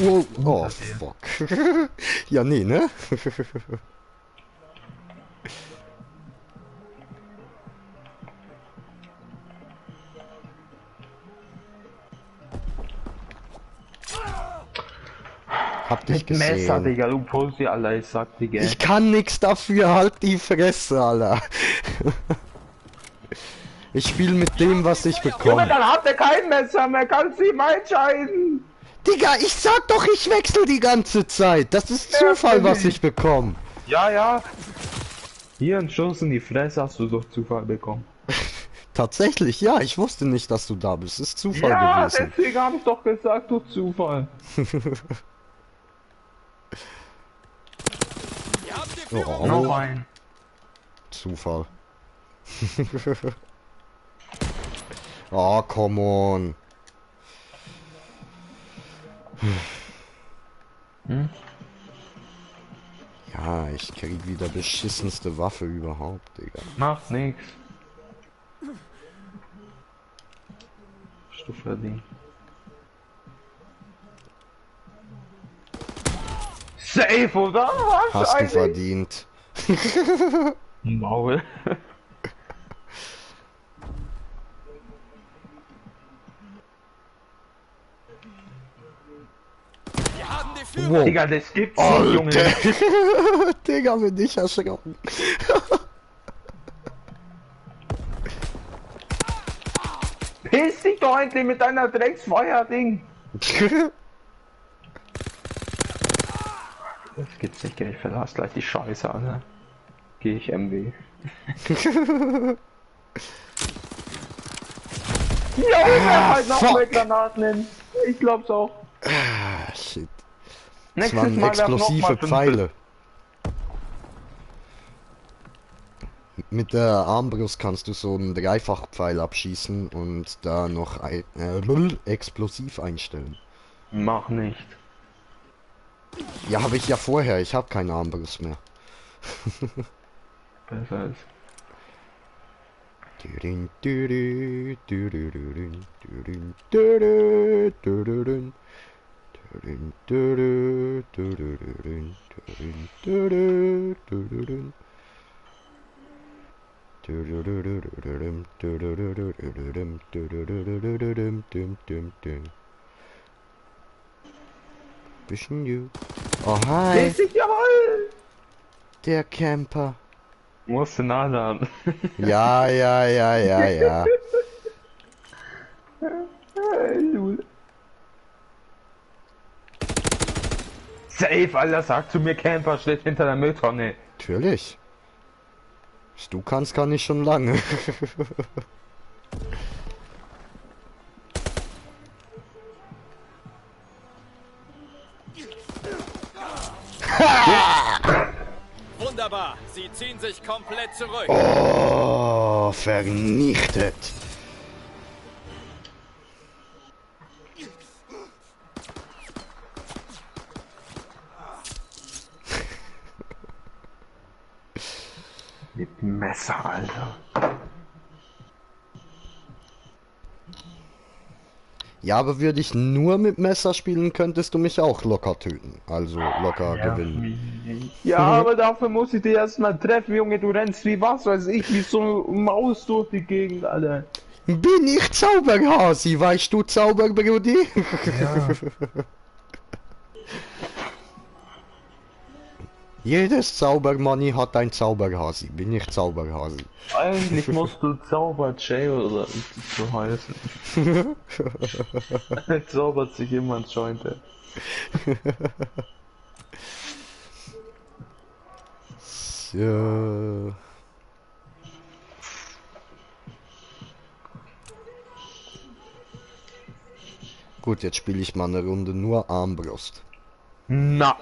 Oh, oh fuck. Ja, nee, ne? Hab dich Mit Messer, gesehen. Digga, du Pussy, Alter, ich sag dir, gell. Ich kann nix dafür, halt die Fresse, Alter. Ich spiele mit dem, was ich Junge, bekomme. dann hat er kein Messer mehr, kannst du ihm entscheiden. Digga, ich sag doch, ich wechsle die ganze Zeit. Das ist Zufall, was ich bekomme. Ja, ja. Hier ein Schuss in die Fresse hast du durch Zufall bekommen. Tatsächlich, ja, ich wusste nicht, dass du da bist. Ist Zufall Ja, gewesen. deswegen habe ich doch gesagt, durch Zufall. Ihr habt die Führung. Oh, Noch ein. Zufall. Oh, come on. Hm? Ja, ich krieg wieder beschissenste Waffe überhaupt, Digga. Macht nix. Hast du verdient. Safe, oder? Was Hast du eigentlich? verdient. Maul. Wir haben die Führung. Wow. Digga, das gibt's nicht, Junge. Alter. Digga, bin ich erschrocken. Piss dich doch endlich mit deiner Drecksfeuer-Ding. Das gibt's nicht, gell? Ich verlasse gleich die Scheiße, Alter. Geh ich MW. Ja, ich werd halt noch fuck. mehr Granaten hin. Ich glaub's auch. Ah, shit. Das Nächstes waren Mal werf noch explosive mal 5. Pfeile. Mit der Armbrust kannst du so einen Dreifachpfeil abschießen und da noch ein explosiv einstellen. Mach nicht. Ja, habe ich ja vorher. Ich habe keine Armbrust mehr. Besser ist. Düdün, düdü, düdüdüdün, düdün, düdü, düdüdün. Düdün, düdü, düdüdüdün, düdün, düdü, düdüdün. Düdüdüdüdüdüm, düdüdüdüdüm, düdüdüdüdüm, düm, düm, düm. Bisschen you. Oh hi, Piss dich, jawohl! der Camper. Musst du nachladen. Ja, ja, ja, ja, ja. Lul. Safe, Alter, sag zu mir, Camper steht hinter der Mülltonne. Natürlich. Was du kannst, kann ich schon lange. Wunderbar. Sie ziehen sich komplett zurück. Oh, vernichtet. Mit Messer, Alter. Ja, aber würde ich nur mit Messer spielen, könntest du mich auch locker töten. Also locker gewinnen. Ja, aber dafür muss ich dich erstmal treffen, Junge. Du rennst wie was weiß ich, wie so eine Maus durch die Gegend, Alter. Bin ich Zauberhasi? Weißt du Zauberbrudi? Ja. Jedes Zaubermanni hat ein Zauberhasi. Bin ich Zauberhasi? Eigentlich musst du Zauber Jay oder so heißen. Zaubert sich jemand Jointe. So. Gut, jetzt spiele ich mal eine Runde nur Armbrust. Na.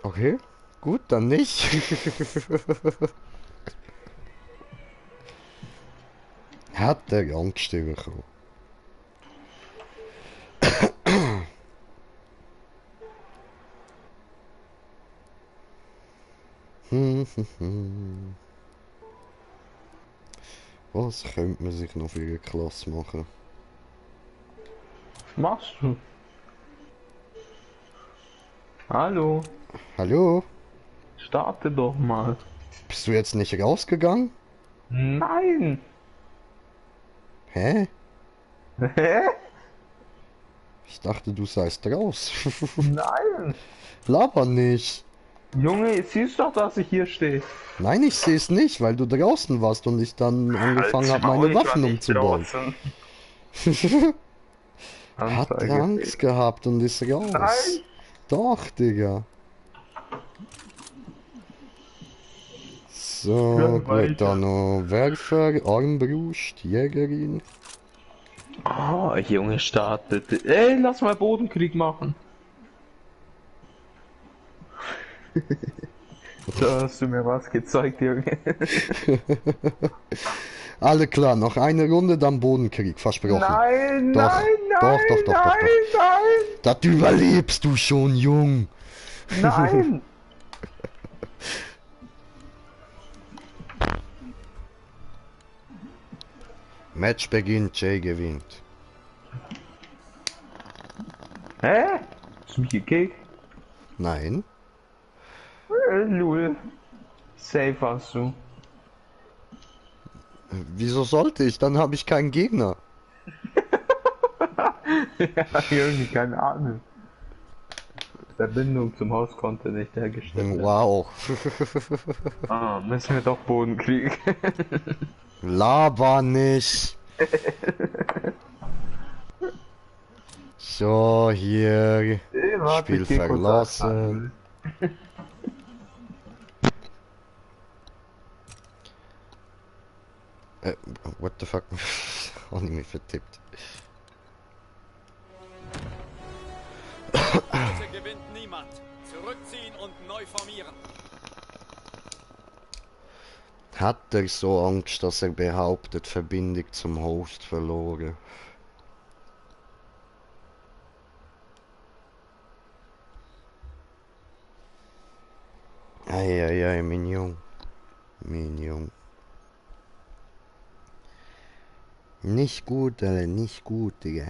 Okay, gut, dann nicht. Hat der Angst bekommen. Was könnte man sich noch für eine Klasse machen? Was machst du? Hallo, Hallo? starte doch mal. Bist du jetzt nicht rausgegangen? Nein! Hä? Hä? Ich dachte, du seist raus. Nein! Laber nicht. Junge, siehst doch, dass ich hier stehe. Nein, ich sehe es nicht, weil du draußen warst und ich dann angefangen habe, meine Waffen umzubauen. Hat Anzeige. Angst gehabt und ist raus. Nein! Doch, Digga. So, Ja, gut, weiter. dann noch Werfer, Armbrust, Jägerin. Oh, Junge, startet. Ey, lass mal Bodenkrieg machen. Da hast du mir was gezeigt, Junge. Alle klar, noch eine Runde, dann Bodenkrieg, versprochen. Nein, Doch, nein, nein, doch, doch, doch, doch, nein, doch. Das überlebst du schon, Jung. nein, nein. Match beginnt, Jay gewinnt. Hä? Hast du mich gekickt? Nein. Lul. Safe hast du. Wieso sollte ich? Dann habe ich keinen Gegner. Ja, Junge, keine Ahnung. Verbindung zum Haus konnte nicht hergestellt werden. Wow. Ah, müssen wir doch Bodenkrieg. Laber nicht. So, hier. Warte, Spiel ich geh kurz verlassen. What the fuck? Auch nicht mehr vertippt. Heute gewinnt niemand. Zurückziehen und neu formieren. Hat er so Angst, dass er behauptet, Verbindung zum Host verloren? Eieiei, mein Jung. Mein Jung. Nicht gut, Alter, nicht gut, Digga.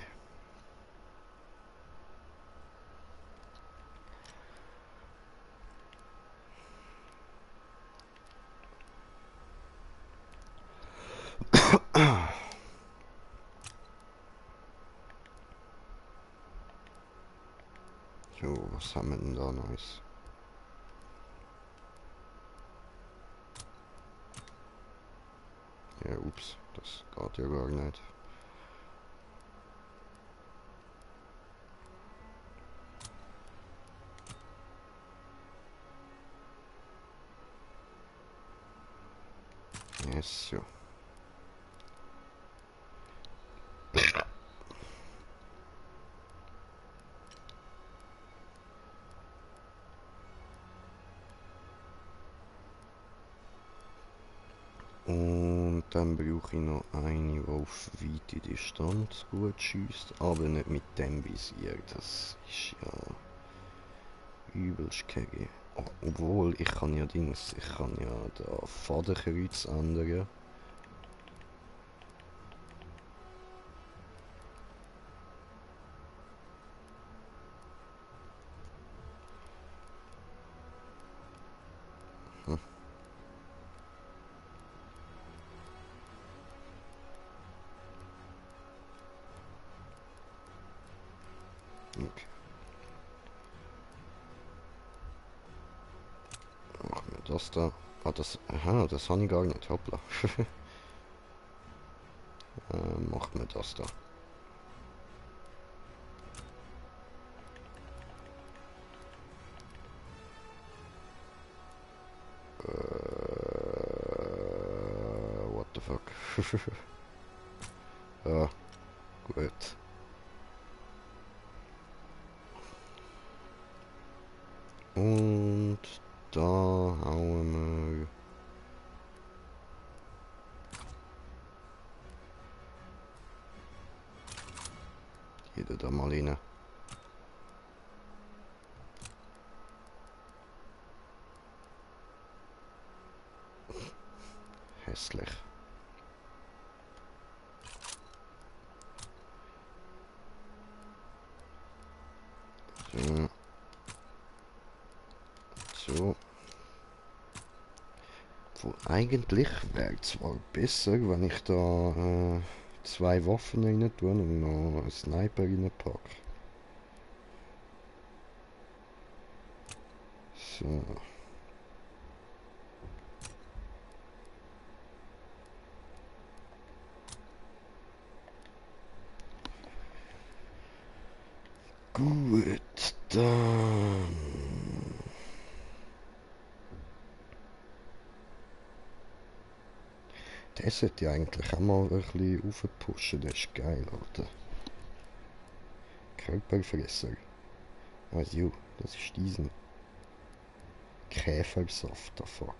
So, was haben wir denn da Neues? Ja, ups, das geht ja gar nicht. Yes, so. Und dann brauche ich noch eine, die auf weite Distanz gut schießt, aber nicht mit dem Visier. Das ist ja übelst kacke. Oh, obwohl, ich kann ja Dings, ich kann ja da Fadenkreuz ändern. das da. Ah, das. Aha, das habe ich gar nicht. Hoppla. Macht mir das da. What the fuck? Ja, gut. Und da hauen wir jeder da mal rein. Hässlich. So. So. Wo eigentlich wäre es zwar besser, wenn ich da 2 Waffen rein tue und noch einen Sniper reinpacke. So. Gut, dann. Der sollte ja eigentlich auch mal ein bisschen aufpushen, das ist geil, Alter. Körperfresser. Also, das ist diesen Käfersaft, the fuck.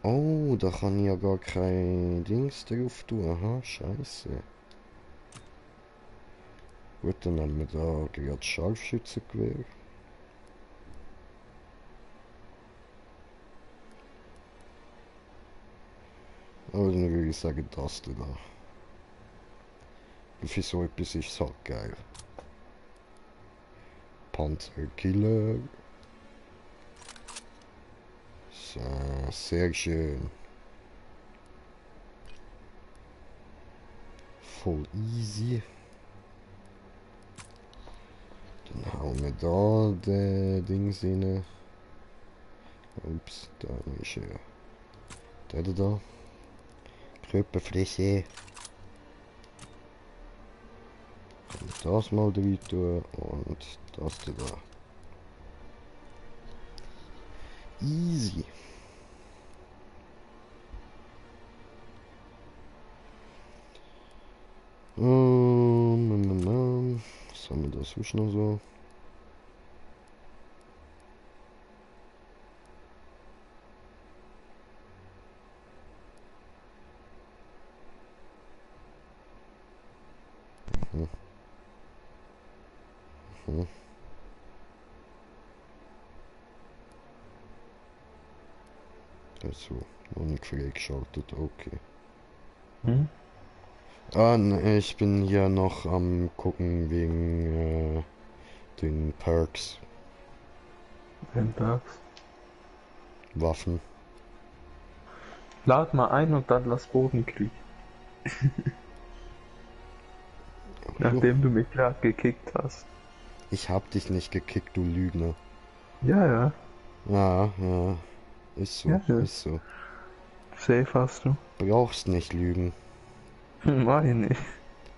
Oh, da kann ich ja gar kein Dings drauf tun. Aha, scheiße. Gut, dann nehmen wir da gerade Scharfschützengewehr. Aber dann würde ich sagen, das da. Für so etwas ist es halt geil. Panzerkiller. So, sehr schön. Voll easy. Dann hauen wir da den Dings rein. Ups, da ist er. Der da. Körperfläche. Und das mal drin tun und das da. Easy. Was haben wir da sonst noch so? Also, noch nicht freigeschaltet, okay. Hm? Ah, ne, ich bin hier noch am gucken wegen den Perks, Den Bugs. Waffen. Lad mal ein und dann lass Bodenkrieg. Nachdem du mich gerade gekickt hast. Ich hab dich nicht gekickt, du Lügner. Ja, ja. Ja, ja. Ist so, Ja, ja. ist so. Safe hast du. Brauchst nicht lügen. Mach ich nicht.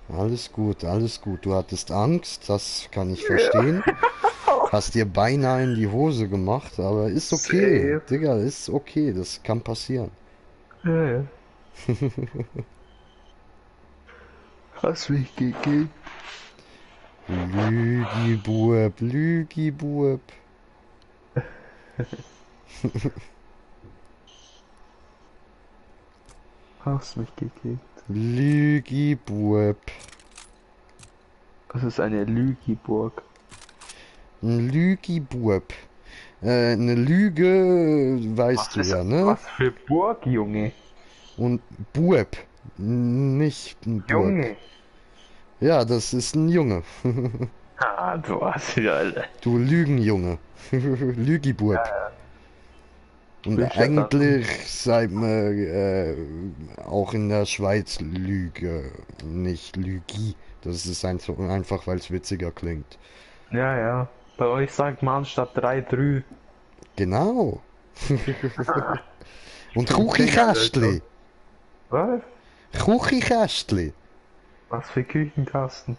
Alles gut, alles gut. Du hattest Angst, das kann ich verstehen. Hast dir beinahe in die Hose gemacht, aber ist okay. Safe. Digga, ist okay, das kann passieren. Ja, ja. Hast mich gekickt. Lügibueb, Lügibueb. Hast mich gekickt. Lügibueb. Das ist eine Lügiburg. Ein Lügibueb. Eine Lüge, weißt du ja, ne? Was für Burg, Junge? Und Bueb. Nicht ein Burg. Junge. Ja, das ist ein Junge. Ah, du hast ja, Alter. Du Lügenjunge. Lügibueb. Und Bildschirm eigentlich sagt man auch in der Schweiz Lüge, nicht Lügi. Das ist einfach, weil es witziger klingt. Ja, ja. Bei euch sagt man anstatt 3, 3. Genau. Und Kuchikästli. Was? Kuchikästli. Was für Küchenkasten?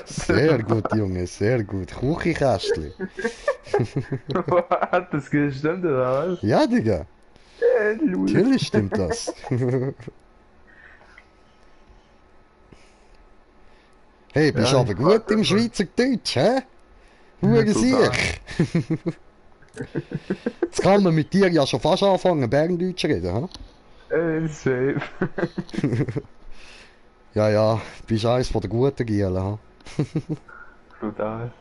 Sehr gut, Junge, sehr gut. Kuchikästli. Hat das gestimmt oder was? Ja, Digga. Lul. Natürlich stimmt das. Hey, bist Ja, aber ich gut frag im immer. Schweizerdeutsch, hä? Hure Total. sich. Jetzt kann man mit dir ja schon fast anfangen, Berndeutsch reden, hä? Safe. Ja, ja, bist eins von den guten Gielen, hä? Total.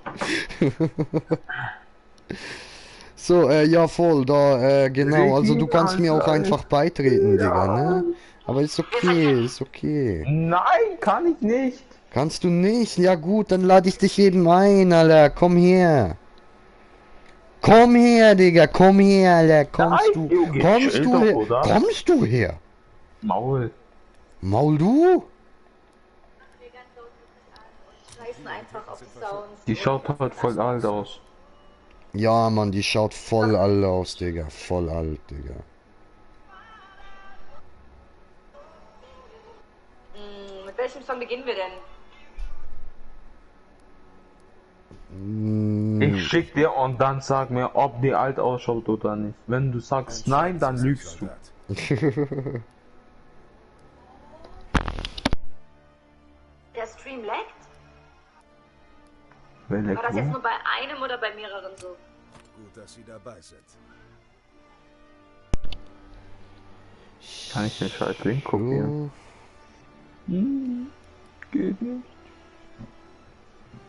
So, ja voll, da, genau, also du kannst mir auch Alter. einfach beitreten, Digga, ne? Aber ist okay, ist okay. Nein, kann ich nicht. Kannst du nicht? Ja gut, dann lade ich dich eben ein, Alter, komm her. Komm her, Digga, komm her, Alter, kommst Nein, du, Junge, kommst chill du doch, her, oder? kommst du her? Maul. Maul du? Scheißen einfach auf die Sounds. Die schaut halt voll alt aus. Ja, Mann, die schaut voll alt aus, Digga, voll alt, Digga. Mit welchem Song beginnen wir denn? Ich schick dir und dann sag mir, ob die alt ausschaut oder nicht. Wenn du sagst nein, dann lügst du. Der Stream laggt? Wenn der War das jetzt Kuh- nur bei einem oder bei mehreren so? Gut, dass Sie dabei sind. Kann ich den scheiß Link kopieren? So, Geht nicht.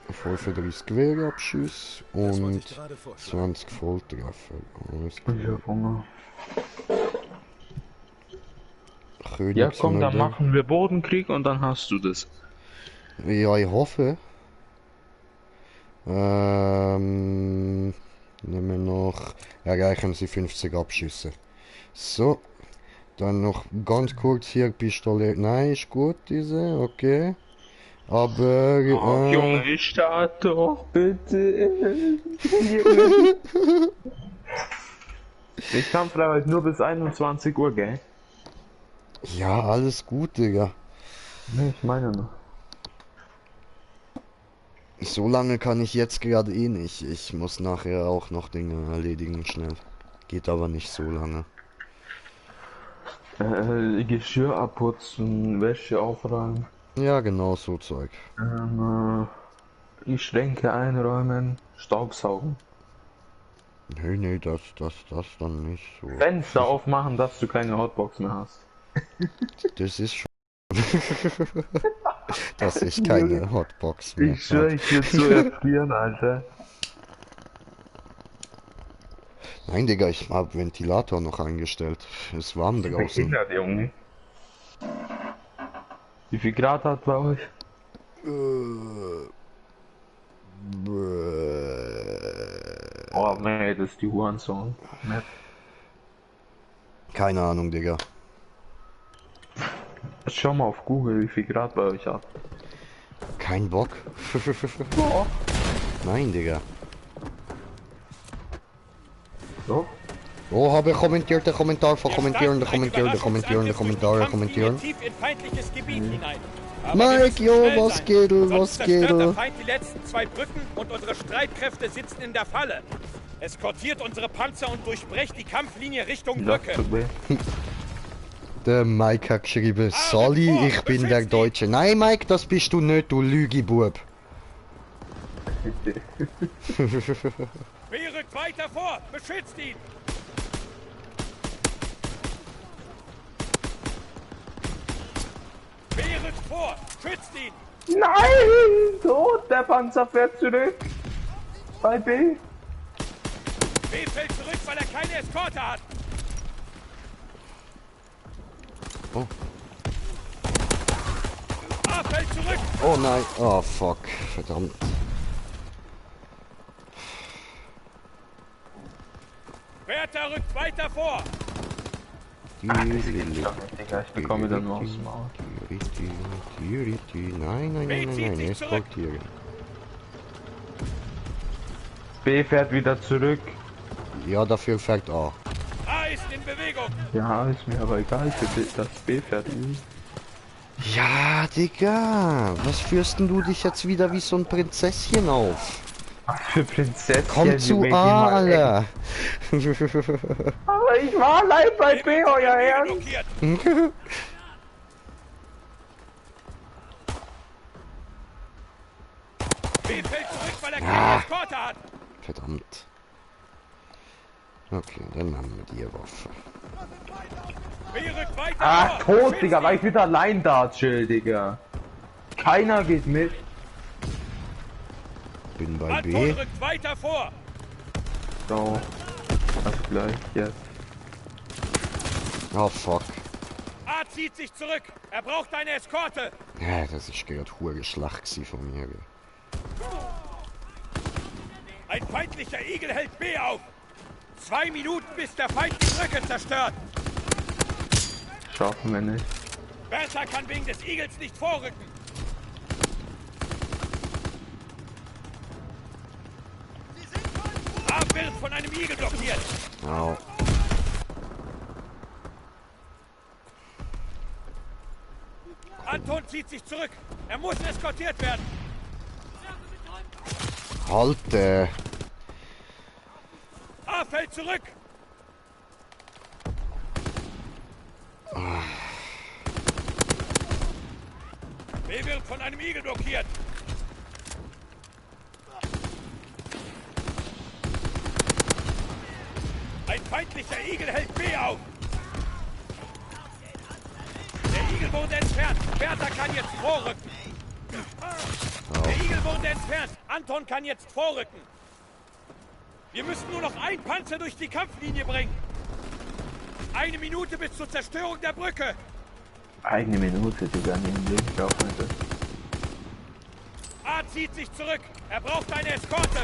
35 Gewehrabschüsse Das wollte und ich gerade vorschlagen. 20 Volltreffer. Alles Ich klar. hab Hunger. Königsmörder. Ja komm, dann machen wir Bodenkrieg und dann hast du das. Ja, ich hoffe. Nehmen wir noch. Erreichen Sie 50 Abschüsse. So. Dann noch ganz kurz hier Pistole. Nein, ist gut, diese, okay. Aber. Oh, Junge, start doch bitte. Ich kann vielleicht nur bis 21 Uhr, gell? Ja, alles gut, Digga. Ne, ich meine noch. So lange kann ich jetzt gerade eh nicht. Ich muss nachher auch noch Dinge erledigen, schnell. Geht aber nicht so lange. Geschirr abputzen, Wäsche aufräumen, Ja, genau so Zeug. die Schränke einräumen, Staubsaugen. Nee, das dann nicht so. Fenster aufmachen, dass du keine Hotbox mehr hast. Das ist schon. Dass ich keine Hotbox mehr Ich schwör, ich will zu erfrieren, Alter. Nein, Digga, ich hab Ventilator noch eingestellt. Es warm draußen. Behindert, Junge. Wie viel Grad hat bei euch? Oh, man, das ist die Hurensohn. Map. Keine Ahnung, Digga. Schau mal auf Google, wie viel Grad bei euch hat. Kein Bock. Doch. Nein, Digga. Doch. Oh, habe kommentiert, der Kommentar von Wir kommentieren, der starten kommentieren, der einen kommentieren, der Kommentar, der Überraschungsangriff durch die kommentieren. Kampflinie tief in feindliches Gebiet hinein. Aber Mike, wir müssen jo, schnell was sein, geht, sonst was zerstört geht? der Feind die letzten 2 Brücken und unsere Streitkräfte sitzen in der Falle. Eskortiert unsere Panzer und durchbrecht die Kampflinie Richtung Brücke. Der Mike hat geschrieben, Sally, ich bin der Deutsche. Nein, Mike, das bist du nicht, du Lügibub. B rückt weiter vor, beschützt ihn! B rückt vor, schützt ihn! Nein! Tot, der Panzer fährt zurück. Bei B. B fällt zurück, weil er keine Eskorte hat! Oh. A fällt zurück! Oh nein, oh fuck, verdammt. Cäsar rückt weiter vor. Digga, ich bekomme dann mal aus dem Maul. Nein, eskortieren. B fährt wieder zurück. Ja, dafür fährt A. A ist in Bewegung. Ja, ist mir aber egal, für das B fährt. Ja, Digga, was führst denn du dich jetzt wieder wie so ein Prinzesschen auf? Was für Prinzessin. Komm zu A, Alter. Aber ich war allein bei B, euer Ernst. Blockiert. B fällt zurück, weil er keine Eskorte hat. Verdammt. Okay, dann haben wir die Waffe. B rückt weiter Ach, vor. tot, Schützt Digga, ihn. weil ich wieder allein da chill, Digga. Keiner geht mit. Bin bei Anton B. rückt weiter vor. So. Also gleich, jetzt. Oh, fuck. A zieht sich zurück. Er braucht eine Eskorte. Ja, das ist gerade hure Schlacht gewesen von mir. Gell. Ein feindlicher Igel hält B auf. 2 Minuten, bis der Feind die Brücke zerstört. Schaffen wir nicht. Bertha kann wegen des Igels nicht vorrücken. A wird von einem Igel blockiert. Au. Anton zieht sich zurück. Er muss eskortiert werden. Halte. A fällt zurück. B wird von einem Igel blockiert. Ein feindlicher Igel hält B auf. Der Igel wurde entfernt. Bertha kann jetzt vorrücken. Der Igel wurde entfernt. Anton kann jetzt vorrücken. Wir müssen nur noch ein Panzer durch die Kampflinie bringen. 1 Minute bis zur Zerstörung der Brücke. Eine Minute, Digga, nehmen wir nicht auf, Alter. A zieht sich zurück. Er braucht eine Eskorte.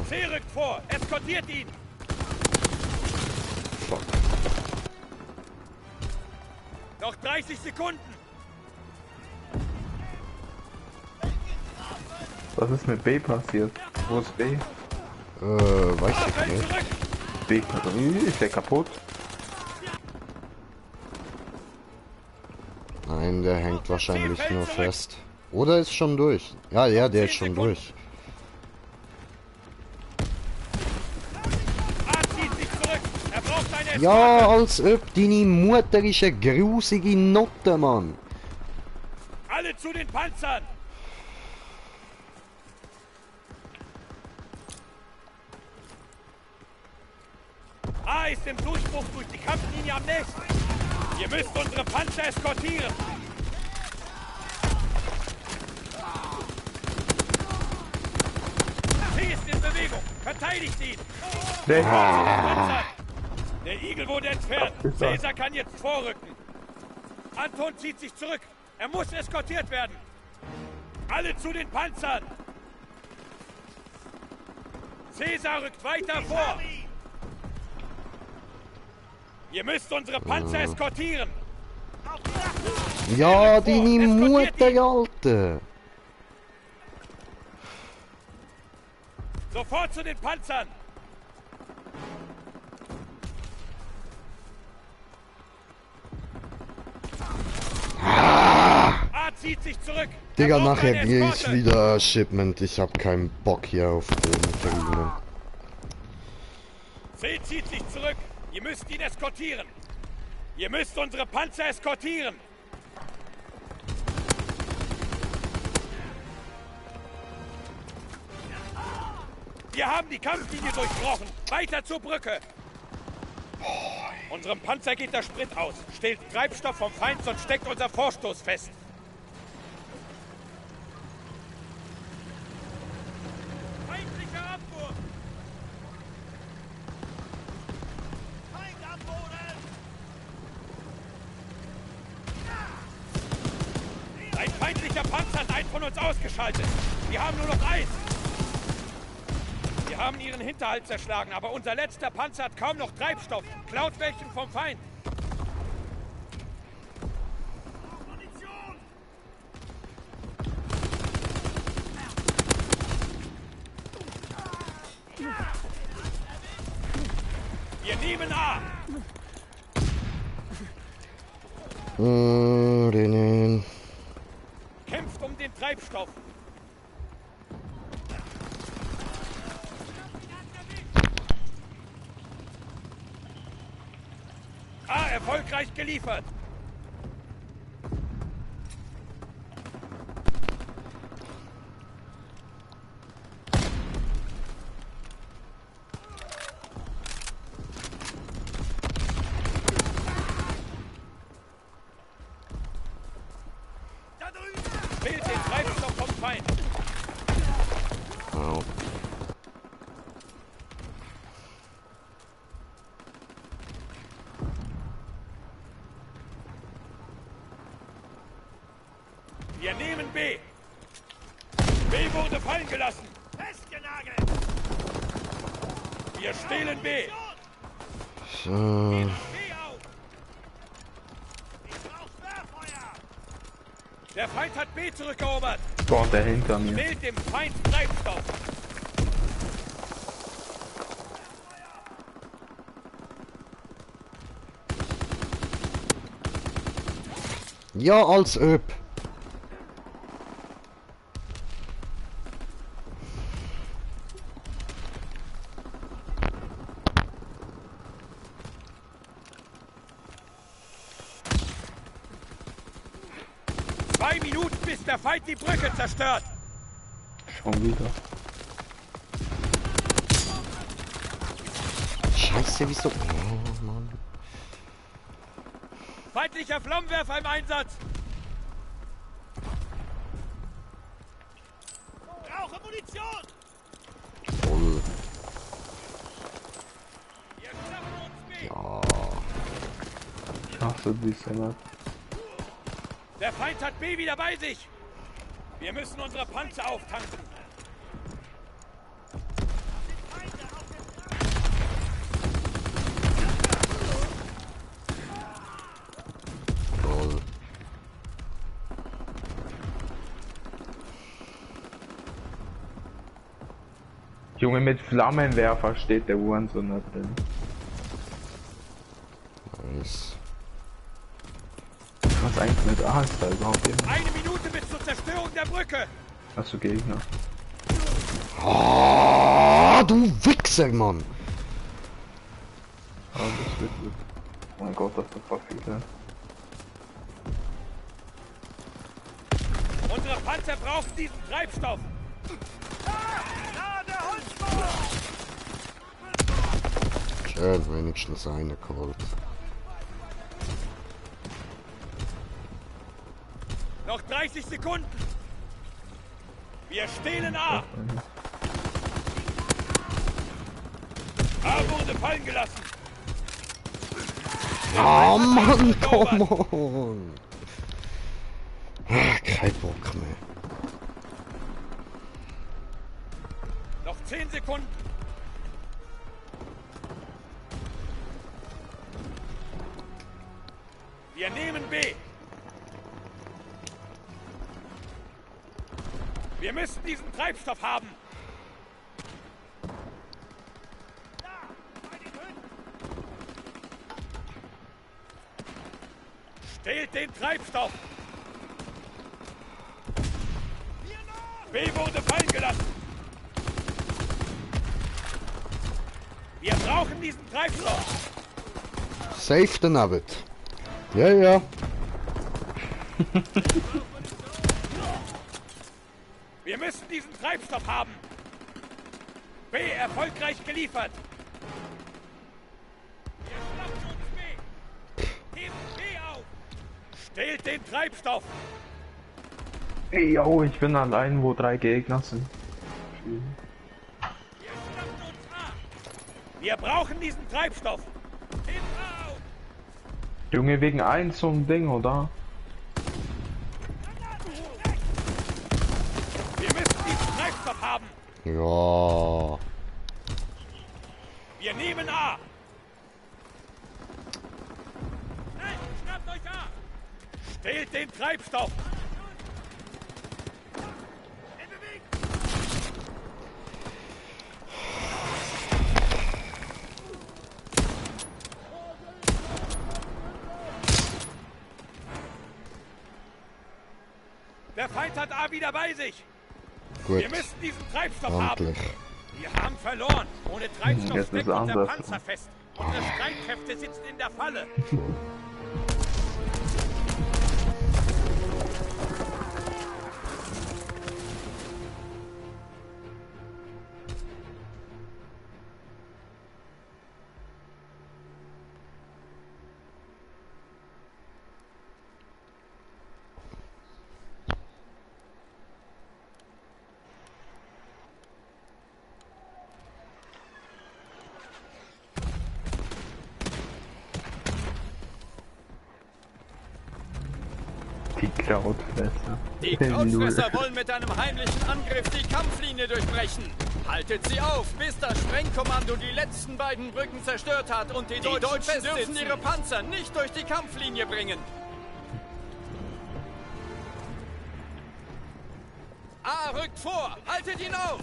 C rückt vor. Eskortiert ihn. Fuck. Noch 30 Sekunden. Was ist mit B passiert? Wo ist B? Weiß A ich fällt nicht. zurück. B ist der kaputt? Nein, der hängt wahrscheinlich nur fest. Oder ist schon durch. Ja, ja, der ist schon durch. A zieht sich zurück. Er braucht eine Eskorte. Ja, als ob deine Mutter ist eine grusige Notte, Mann. Alle zu den Panzern. A ist im Durchbruch durch die Kampflinie am nächsten. Ihr müsst unsere Panzer eskortieren. C ist in Bewegung. Verteidigt ihn. Panzer. Der Igel wurde entfernt. Cäsar kann jetzt vorrücken. Anton zieht sich zurück. Er muss eskortiert werden. Alle zu den Panzern. Cäsar rückt weiter vor. Ihr müsst unsere Panzer eskortieren. Ja, deine Eskortiert ihn. Mutter, Alte. Sofort zu den Panzern. A zieht sich zurück. Digga, Er braucht nachher eine gehe ich Eskorte. wieder Shipment. Ich hab keinen Bock hier auf Bodenverriegungen. C zieht sich zurück. Ihr müsst ihn eskortieren. Ihr müsst unsere Panzer eskortieren. Wir haben die Kampflinie durchbrochen. Weiter zur Brücke. Unserem Panzer geht der Sprit aus. Stellt Treibstoff vom Feind, sonst steckt unser Vorstoß fest. Feindlicher Abwurf. Feind von uns ausgeschaltet. Wir haben nur noch eins. Wir haben ihren Hinterhalt zerschlagen, aber unser letzter Panzer hat kaum noch Treibstoff. Klaut welchen vom Feind. Wir nehmen A. Den. Kämpft um den Treibstoff. A erfolgreich geliefert. Bild den Treibstoff vom Feind. Au. Wir nehmen B. B wurde fallen gelassen. Festgenagelt. Wir stehlen B. So. B auf. Ich brauch Sperrfeuer. Der Feind hat B zurückerobert. Boah, der hinter mir. Bild dem Feind Treibstoff. Ja, als ob. Minuten, bis der Feind die Brücke zerstört. Schon wieder. Scheiße, wieso? Oh, Mann. Feindlicher Flammenwerfer im Einsatz. Brauche Munition. Voll. Wir schaffen uns B. Ja. Ich hasse diese Map. Der Feind hat B wieder bei sich. Wir müssen unsere Panzer auftanken. Voll. Junge, mit Flammenwerfer steht der Uhrensohn da drin. Nice. Was eigentlich mit A ist da überhaupt eben? Eine Minute bis zur Zerstörung der Brücke. Hast du Gegner? Ah, du Wichser, Mann! Ah, das wird gut. Oh mein Gott, das ist doch viele. Unsere Panzer brauchen diesen Treibstoff. Der Holzbau! Schön, wenigstens eine geholt. Noch 30 Sekunden. Wir stehlen A. A wurde fallen gelassen. Oh Mann, komm on! Ah, kein Bock mehr. Noch 10 Sekunden. Wir nehmen B. Wir müssen diesen Treibstoff haben. Stehlt den Treibstoff. B wurde fallen gelassen. Wir brauchen diesen Treibstoff. Safe den Abbott. Ja, ja. Wir müssen diesen Treibstoff haben. B erfolgreich geliefert. Wir schlachten uns B. Hebt B auf. Stehlt den Treibstoff. Ey, yo, ich bin allein, wo 3 Gegner sind. Wir schlachten uns A. Wir brauchen diesen Treibstoff. Hebt A auf. Junge, wegen 1 so ein Ding, oder? haben. Ja. Wir nehmen A. Hey, schnappt euch A. Stehlt den Treibstoff. In Bewegung. Der Feind hat A wieder bei sich. Gut. Wir müssen diesen Treibstoff haben. Endlich. Wir haben verloren. Ohne Treibstoff Jetzt steckt ist unser anders. Panzer fest. Unsere Streitkräfte sitzen in der Falle. Die Krautfresser. Die Krautfresser wollen mit einem heimlichen Angriff die Kampflinie durchbrechen. Haltet sie auf, bis das Sprengkommando die letzten beiden Brücken zerstört hat und die Deutschen dürfen ihre Panzer nicht durch die Kampflinie bringen. A rückt vor, haltet ihn auf!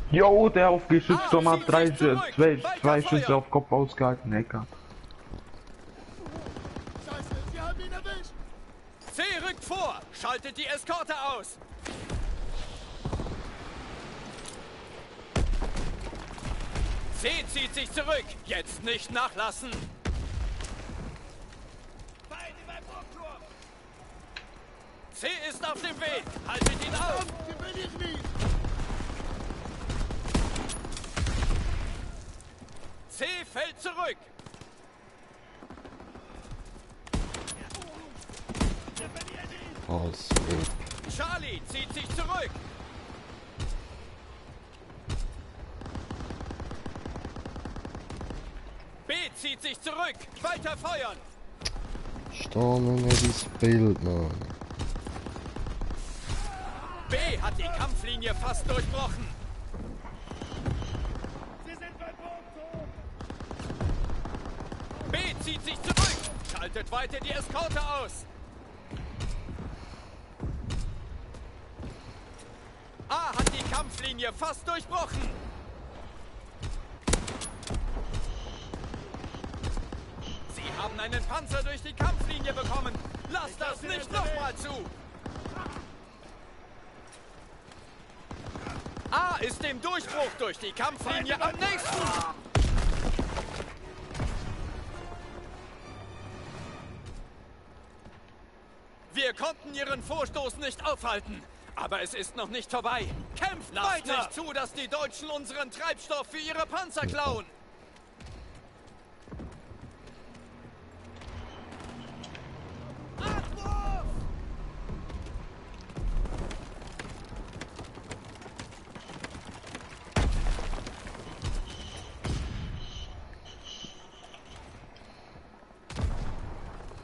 Jo, der auf Geschützturm hat zwei Schüsse auf Kopf ausgehalten. Eckert. C rückt vor, schaltet die Eskorte aus. C zieht sich zurück, jetzt nicht nachlassen. C ist auf dem Weg, haltet ihn auf. C fällt zurück. Als ob. Charlie zieht sich zurück. B zieht sich zurück. Weiter feuern. Stormen nicht ins Bild, Mann. B hat die Kampflinie fast durchbrochen. B zieht sich zurück. Schaltet weiter die Eskorte aus. A hat die Kampflinie fast durchbrochen. Sie haben einen Panzer durch die Kampflinie bekommen. Lasst das nicht nochmal zu. A ist dem Durchbruch durch die Kampflinie am nächsten. Wir konnten ihren Vorstoß nicht aufhalten. Aber es ist noch nicht vorbei. Kämpft weiter! Lasst nicht zu, dass die Deutschen unseren Treibstoff für ihre Panzer klauen. Abwurf!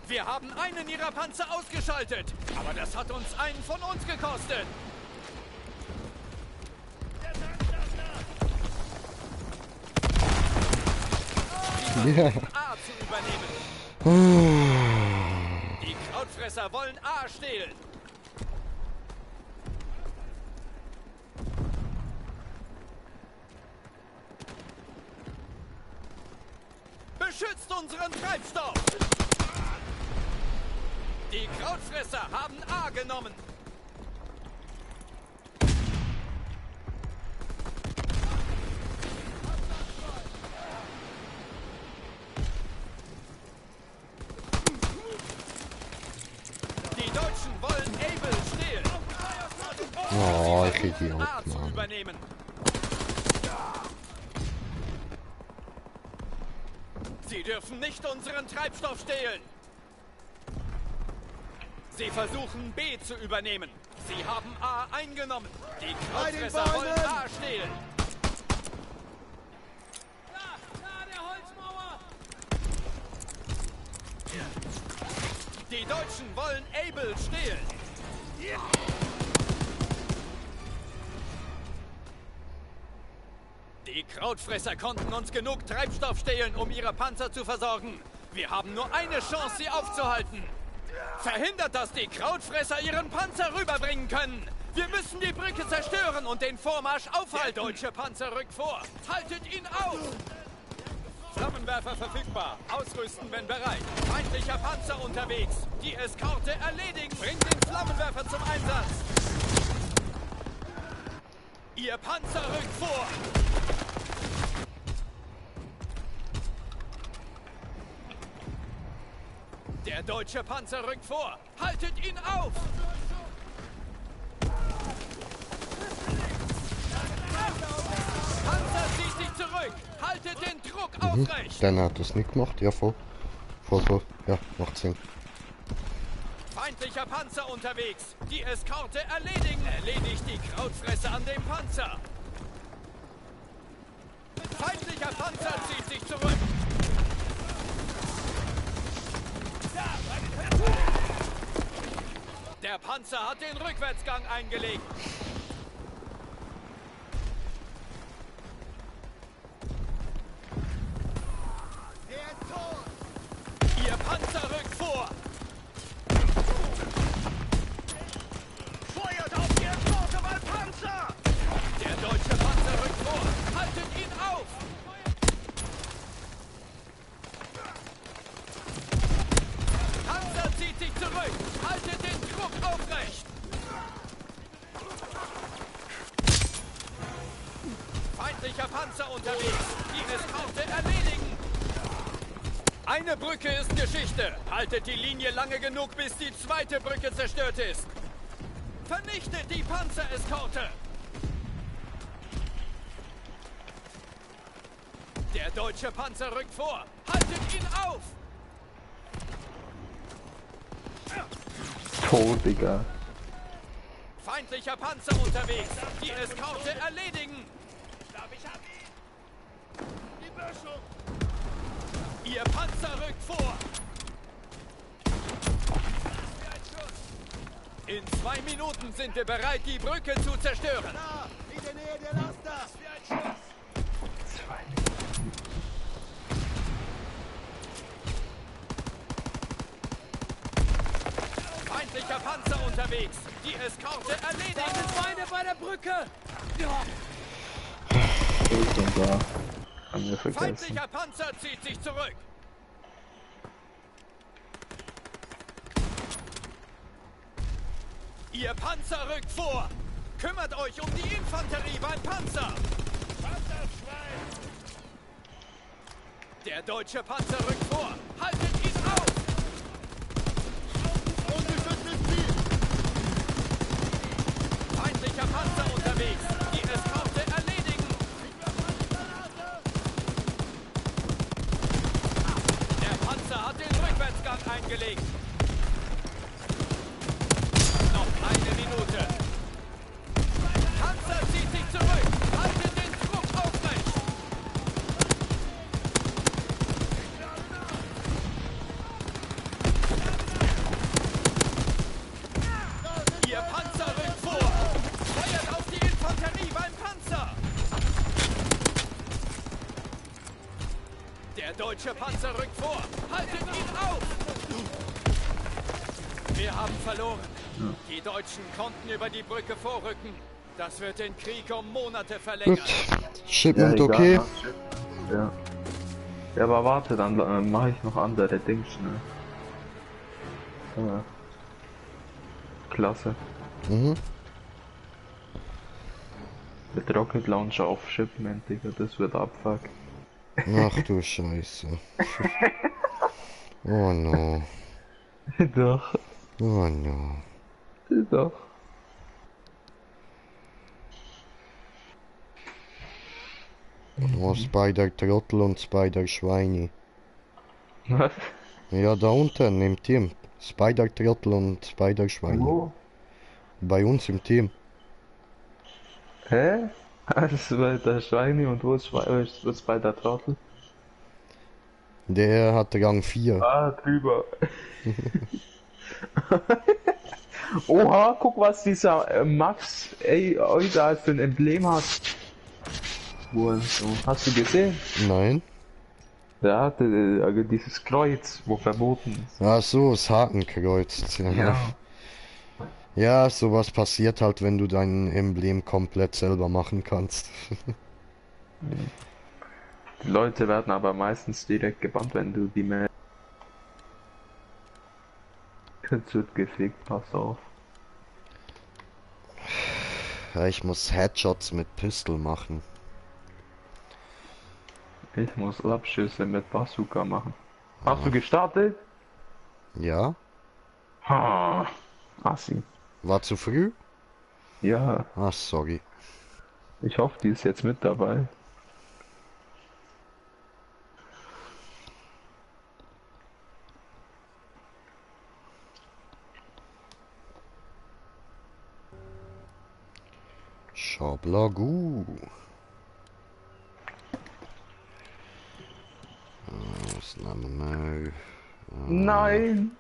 Wir haben einen ihrer Panzer ausgeschaltet. Aber das hat uns einen von uns gekostet. Sie versuchen, A zu übernehmen. Die Krautfresser wollen A stehlen. Beschützt unseren Treibstoff! Die Krautfresser haben A genommen. Die Deutschen wollen Able stehlen. Oh, ich Idiot, A zu Mann. übernehmen. Sie dürfen nicht unseren Treibstoff stehlen. Sie versuchen B zu übernehmen. Sie haben A eingenommen. Die Krautfresser wollen A stehlen. Da, der Holzmauer! Die Deutschen wollen Able stehlen. Die Krautfresser konnten uns genug Treibstoff stehlen, um ihre Panzer zu versorgen. Wir haben nur eine Chance, sie aufzuhalten. Verhindert, dass die Krautfresser ihren Panzer rüberbringen können. Wir müssen die Brücke zerstören und den Vormarsch aufhalten. Der deutsche Panzer rückt vor. Haltet ihn auf! Flammenwerfer verfügbar. Ausrüsten, wenn bereit. Feindlicher Panzer unterwegs. Die Eskorte erledigen. Bringt den Flammenwerfer zum Einsatz. Ihr Panzer rückt vor. Der deutsche Panzer rückt vor. Haltet ihn auf! Panzer zieht sich zurück. Haltet den Druck aufrecht. Dann hat es nicht gemacht. Ja, voll. Ja, macht Sinn. Feindlicher Panzer unterwegs. Die Eskorte erledigen. Erledigt die Krautfresser an dem Panzer. Feindlicher Panzer zieht sich zurück. Der Panzer hat den Rückwärtsgang eingelegt. Ihr Panzer rückt vor. Feuert auf die Eskorte-Panzer! Der deutsche Panzer rückt vor. Haltet ihn auf! Panzer zieht sich zurück. Haltet den Druck aufrecht. Feindlicher Panzer unterwegs. Die Eskorte erledigen. Eine Brücke ist Geschichte. Haltet die Linie lange genug, bis die zweite Brücke zerstört ist. Vernichtet die Panzereskorte. Der deutsche Panzer rückt vor. Haltet ihn auf. Tot, Digga. Feindlicher Panzer unterwegs. Die Eskorte erledigen. Ich hab ihn. Die Böschung. Ihr Panzer rückt vor. In 2 Minuten sind wir bereit, die Brücke zu zerstören. In der Nähe der Laster! Wie ein Schuss! Feindlicher Panzer unterwegs. Die Eskorte erledigen. Feinde bei der Brücke. Ich bin da. Haben wir vergessen. Feindlicher Panzer zieht sich zurück. Ihr Panzer rückt vor. Kümmert euch um die Infanterie beim Panzer. Panzerschwein. Der deutsche Panzer rückt vor. Haltet ihn auf. Feindlicher Panzer unterwegs. Die Eskorte erledigen. Der Panzer hat den Rückwärtsgang eingelegt. Noch eine Minute. Panzer zieht sich zurück. Haltet den Druck aufrecht. Ihr Panzer rückt vor. Feuert auf die Infanterie beim Panzer. Der deutsche Panzer rückt vor. Haltet ihn auf. Wir haben verloren. Die Deutschen konnten über die Brücke vorrücken. Das wird den Krieg um Monate verlängern. Gut. Shipment okay. Ja. Ja, aber warte, dann mache ich noch andere Dinge schnell. Ja. Klasse. Mhm. Mit Rocket Launcher auf Shipment, Digga, das wird abfuck. Ach du Scheiße. Oh no. Doch. Oh no. Doch. Oh, Spider-Trottel und Spider-Schweini. Was? Ja, da unten im Team. Spider-Trottel und Spider-Schweini. Wo? Bei uns im Team. Hä? Das ist bei der Schweine und wo ist bei der Trottel? Der hat Rang 4. Ah, drüber. Oha, guck, was dieser Max da für ein Emblem hat. So. Hast du gesehen? Nein. Der hatte dieses Kreuz, wo verboten ist. Ach so, das Hakenkreuz. Ja. Ja, sowas passiert halt, wenn du dein Emblem komplett selber machen kannst. Die Leute werden aber meistens direkt gebannt, wenn du die Mail. Jetzt wird gefickt, pass auf. Ja, ich muss Headshots mit Pistol machen. Ich muss Abschüsse mit Bazooka machen. Hast du gestartet? Ja? Ha, Assi. War zu früh? Ja, Ah, sorry. ich hoffe, die ist jetzt mit dabei. Schablagu. Was nehmen wir? Nein!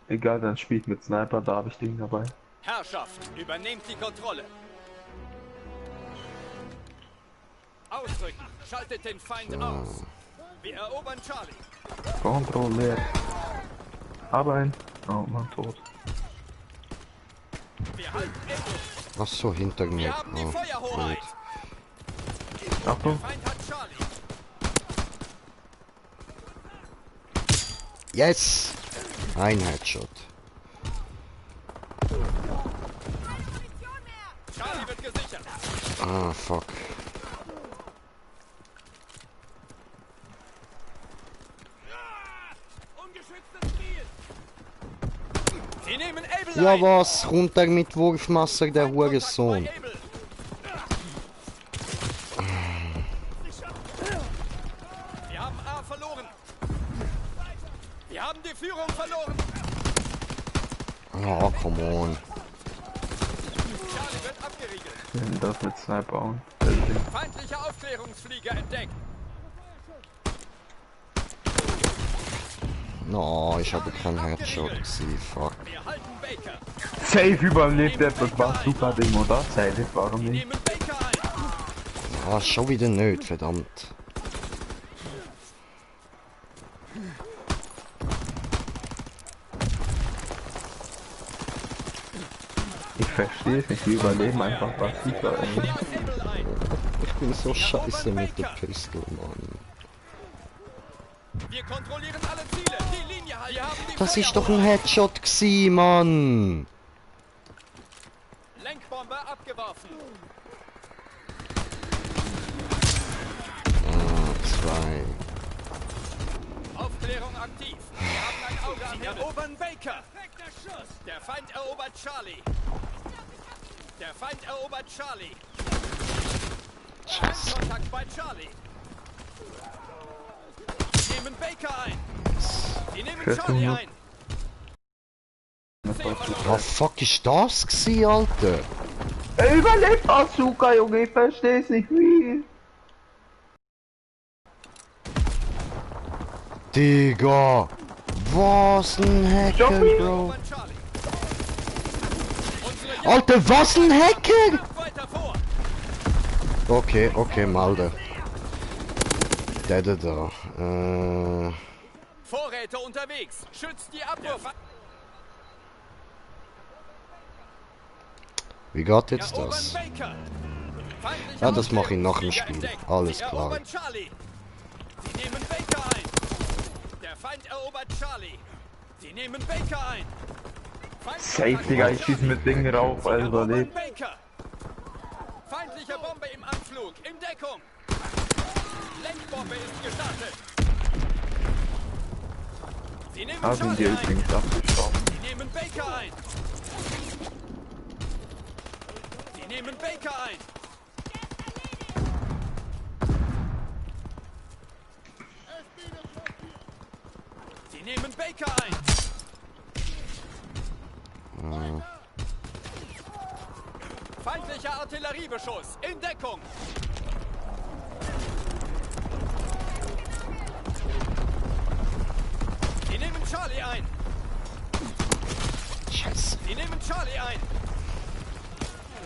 Egal, dann spielt mit Sniper, da habe ich Ding dabei. Herrschaft, übernehmt die Kontrolle. Ausrücken, schaltet den Feind aus. Wir erobern Charlie. Kontrolliert. Aber ein. Oh Mann, tot. Wir halten Echo. Ach so, hinter mir. Wir haben die Feuerhoheit. Achtung. Feind hat Charlie. Yes! Ein Headshot. Charlie wird gesichert. Ah, fuck. Ungeschütztes Ziel. Sie nehmen Able Ja ein. was? Runter mit Wurfmesser, der Hurensohn. Kontakt bei Able. Wir haben A verloren. Wir haben die Führung verloren. Oh, come on. Charlie wird abgeriegelt. Ich das mit Sniper bauen. Feindlicher Aufklärungsflieger entdeckt. No, ich habe keinen Headshot gesehen, fuck. Wir halten Baker. Safe überlebt der Bazooka-Ding, oder? Safe, warum Wir nicht? nehmen Baker ein. Ah, schon wieder nicht, verdammt. Ich verstehe es nicht, wir überleben einfach Bazooka. Wir nehmen Able ein. Ich bin so scheiße mit der Pistole, Mann. Wir kontrollieren alle Ziele. Die Linie halten. Wir haben die Das ist doch ein Feuerhoheit. Headshot gewesen, Mann. Lenkbombe abgeworfen. Ah, 2. Aufklärung aktiv. Wir haben ein Auge am Himmel. Erobern Baker. Der Feind erobert Charlie. Der Feind erobert Charlie. Kontakt bei Charlie. Sie nehmen Baker ein. Sie nehmen Charlie ein. Was fuck ist das gewesen, Alter? Er überlebt Bazooka, Junge, ich verstehe es nicht wie. Digga. Was ein Hacker, Bro. Erobern Charlie. Unsere Jungs Alter, was ein Hacker? macht weiter vor. Okay, okay, Malde. Der da. Vorräte unterwegs. Schützt die Abwurf. Wie geht jetzt Erobern das? Baker. Feindlicher Ja, das mache ich nach dem Aufklärungsflieger Spiel. entdeckt. Alles Sie klar. erobern Charlie. Sie nehmen Baker ein. Der Feind erobert Charlie. Sie nehmen Baker ein. Safe, Digga, ich schieße mit Dingen rauf, er überlebt. Baker. Feindliche Bombe im Anflug. In Deckung. Lenkbombe ist gestartet. Sie nehmen Haben die Charlie ein. übrigens abgeschossen. Sie nehmen Baker ein. Sie nehmen Baker ein. Sie nehmen Baker ein. Feindlicher Artilleriebeschuss. In Deckung. Sie nehmen Charlie ein. Nice. Sie nehmen Charlie ein.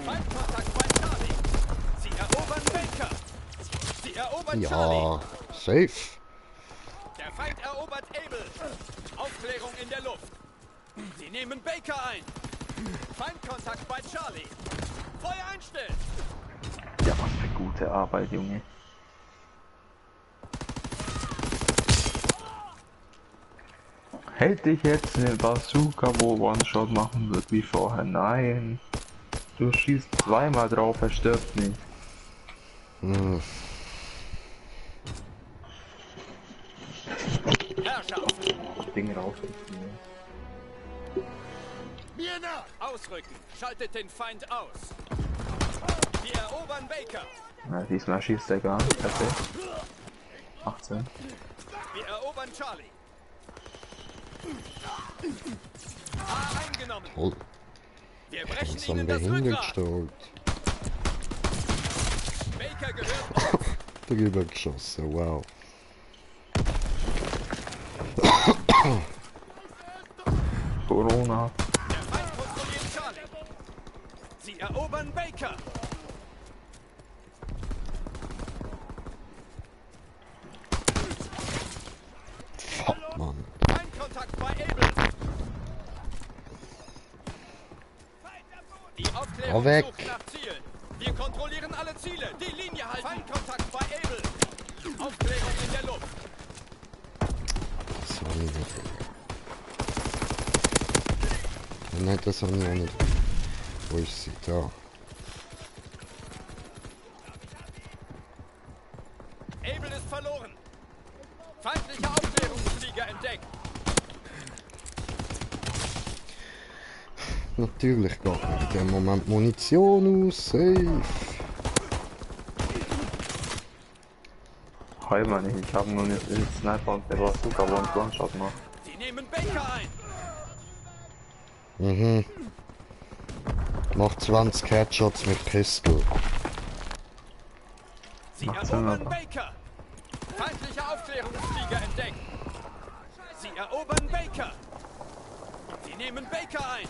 Feindkontakt bei Charlie. Sie erobern Baker. Sie erobern Charlie. Ja, safe. Der Feind erobert Able. Aufklärung in der Luft. Sie nehmen Baker ein. Feindkontakt bei Charlie. Feuer einstellen. Ja, was für gute Arbeit, Junge. Hätte ich jetzt eine Bazooka, wo One-Shot machen wird wie vorher? Nein. Du schießt zweimal drauf, er stirbt nicht. Hm. Herrschaft. Ding rausgezogen. Mir nach! Ausrücken. Schaltet den Feind aus. Wir erobern Baker. Na, diesmal schießt er gar nicht. Perfekt. 18. Wir erobern Charlie. A eingenommen. Toll. Wir brechen Das haben ihnen wir das Rückgrat. hingestellt. Baker gehört uns. Drüber geschossen, wow. Corona. Der Feind kontrolliert Charlie. Sie erobern Baker. Fuck, Mann. Feindkontakt bei Able. Die Aufklärung Weg. sucht nach Zielen. Wir kontrollieren alle Ziele. Die Linie halten. Feindkontakt bei Able. Aufklärung in der Luft. Das habe ich nicht. Nein, das habe ich auch nicht. Wo ist sie? Da. Able ist verloren. Feindlicher Aufklärungsflieger entdeckt. Natürlich geht mir in dem Moment Munition aus. Safe. Heul mal nicht, ich habe nur nicht den Sniper und der Bazooka One-Shot macht. Sie nehmen Baker ein. Mhm. Mach 20 Headshots mit Pistol. Sie Macht Sinn, erobern aber. Baker. Feindlicher Aufklärungsflieger entdeckt. Sie erobern Baker. Sie nehmen Baker ein.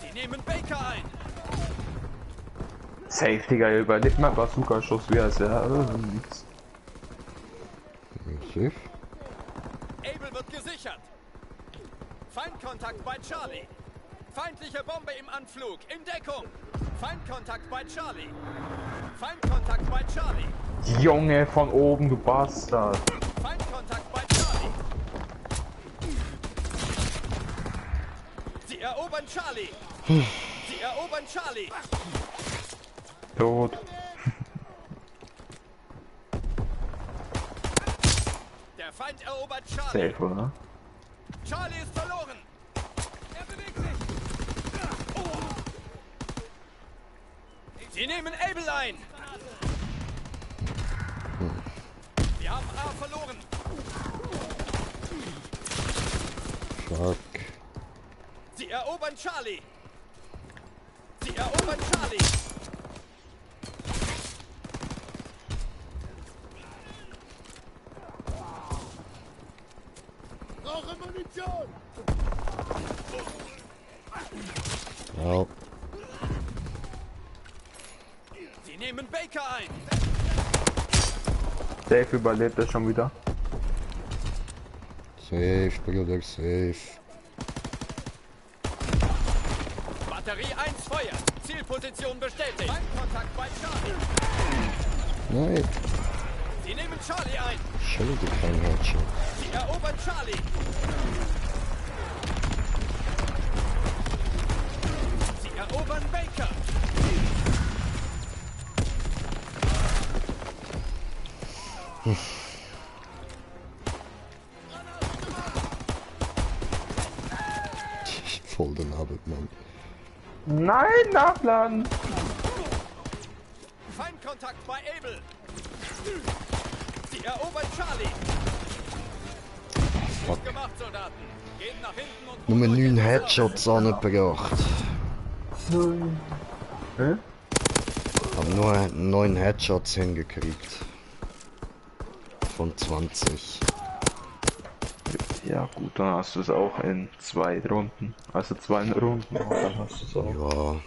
Sie nehmen Baker ein. Safe, Digga, ihr überlebt mein Bazooka-Schuss, wie als nichts. Safe. Able wird gesichert. Feindkontakt bei Charlie. Feindliche Bombe im Anflug. In Deckung. Feindkontakt bei Charlie. Feindkontakt bei Charlie. Junge, von oben, du Bastard. Feindkontakt bei Charlie. Sie erobern Charlie. Sie erobern Charlie. Tot. Der Feind erobert Charlie. Safe, oder? Charlie ist verloren. Er bewegt sich. Oh. Sie nehmen Able ein. Wir haben A verloren. Fuck. Sie erobern Charlie. Sie erobern Charlie. Brauche Munition! Ja. Sie nehmen Baker ein. Safe überlebt er schon wieder. Safe, Bruder, safe. Batterie 1 Feuer. Zielposition bestätigt. Feindkontakt bei Charlie. Nein, Sie nehmen Charlie ein. schon wieder kein Headshot. Sie erobern Charlie. Sie erobern Baker. Voll den Arbeit, Mann. Nein, nachladen! Feindkontakt bei Able. Sie erobern Charlie. Gut gemacht, Soldaten. Geht nach hinten und... Nur 9 Headshots angebracht. Hä? Hab nur 9 Headshots hingekriegt. von 20. Ja gut, dann hast du es auch in 2 Runden. Also 2 Runden, und dann hast du es auch. Ja.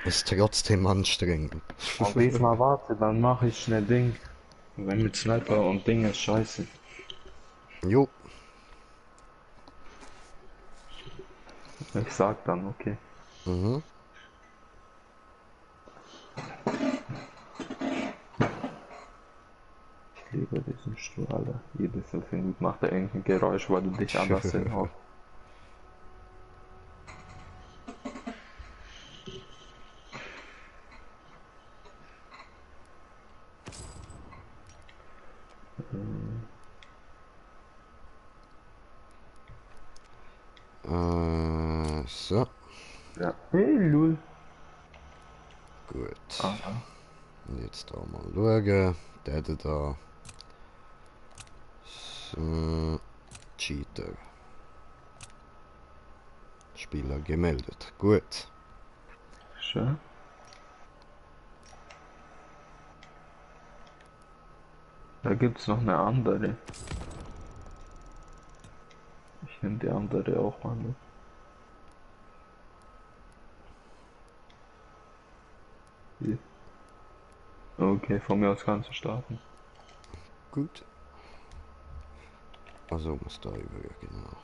Ist trotzdem anstrengend. Und diesmal warte, dann mache ich schnell Ding. Wenn mit Sniper und Ding ist scheiße. Jo. Ich sag dann, okay. Mhm. Ich liebe diesen Stuhl, Alter. Jede 5 Minuten macht er irgendein Geräusch, weil du dich anders hinhaust. So. Ja. Hey, Lul. Gut. Aha. Und jetzt da mal schauen. Der da. So. Cheater. Spieler gemeldet. Gut. Schön. Da gibt's noch eine andere. Ich nehme die andere auch mal mit. Hier. Okay, von mir aus kannst du starten. Gut. Also muss da über, genau.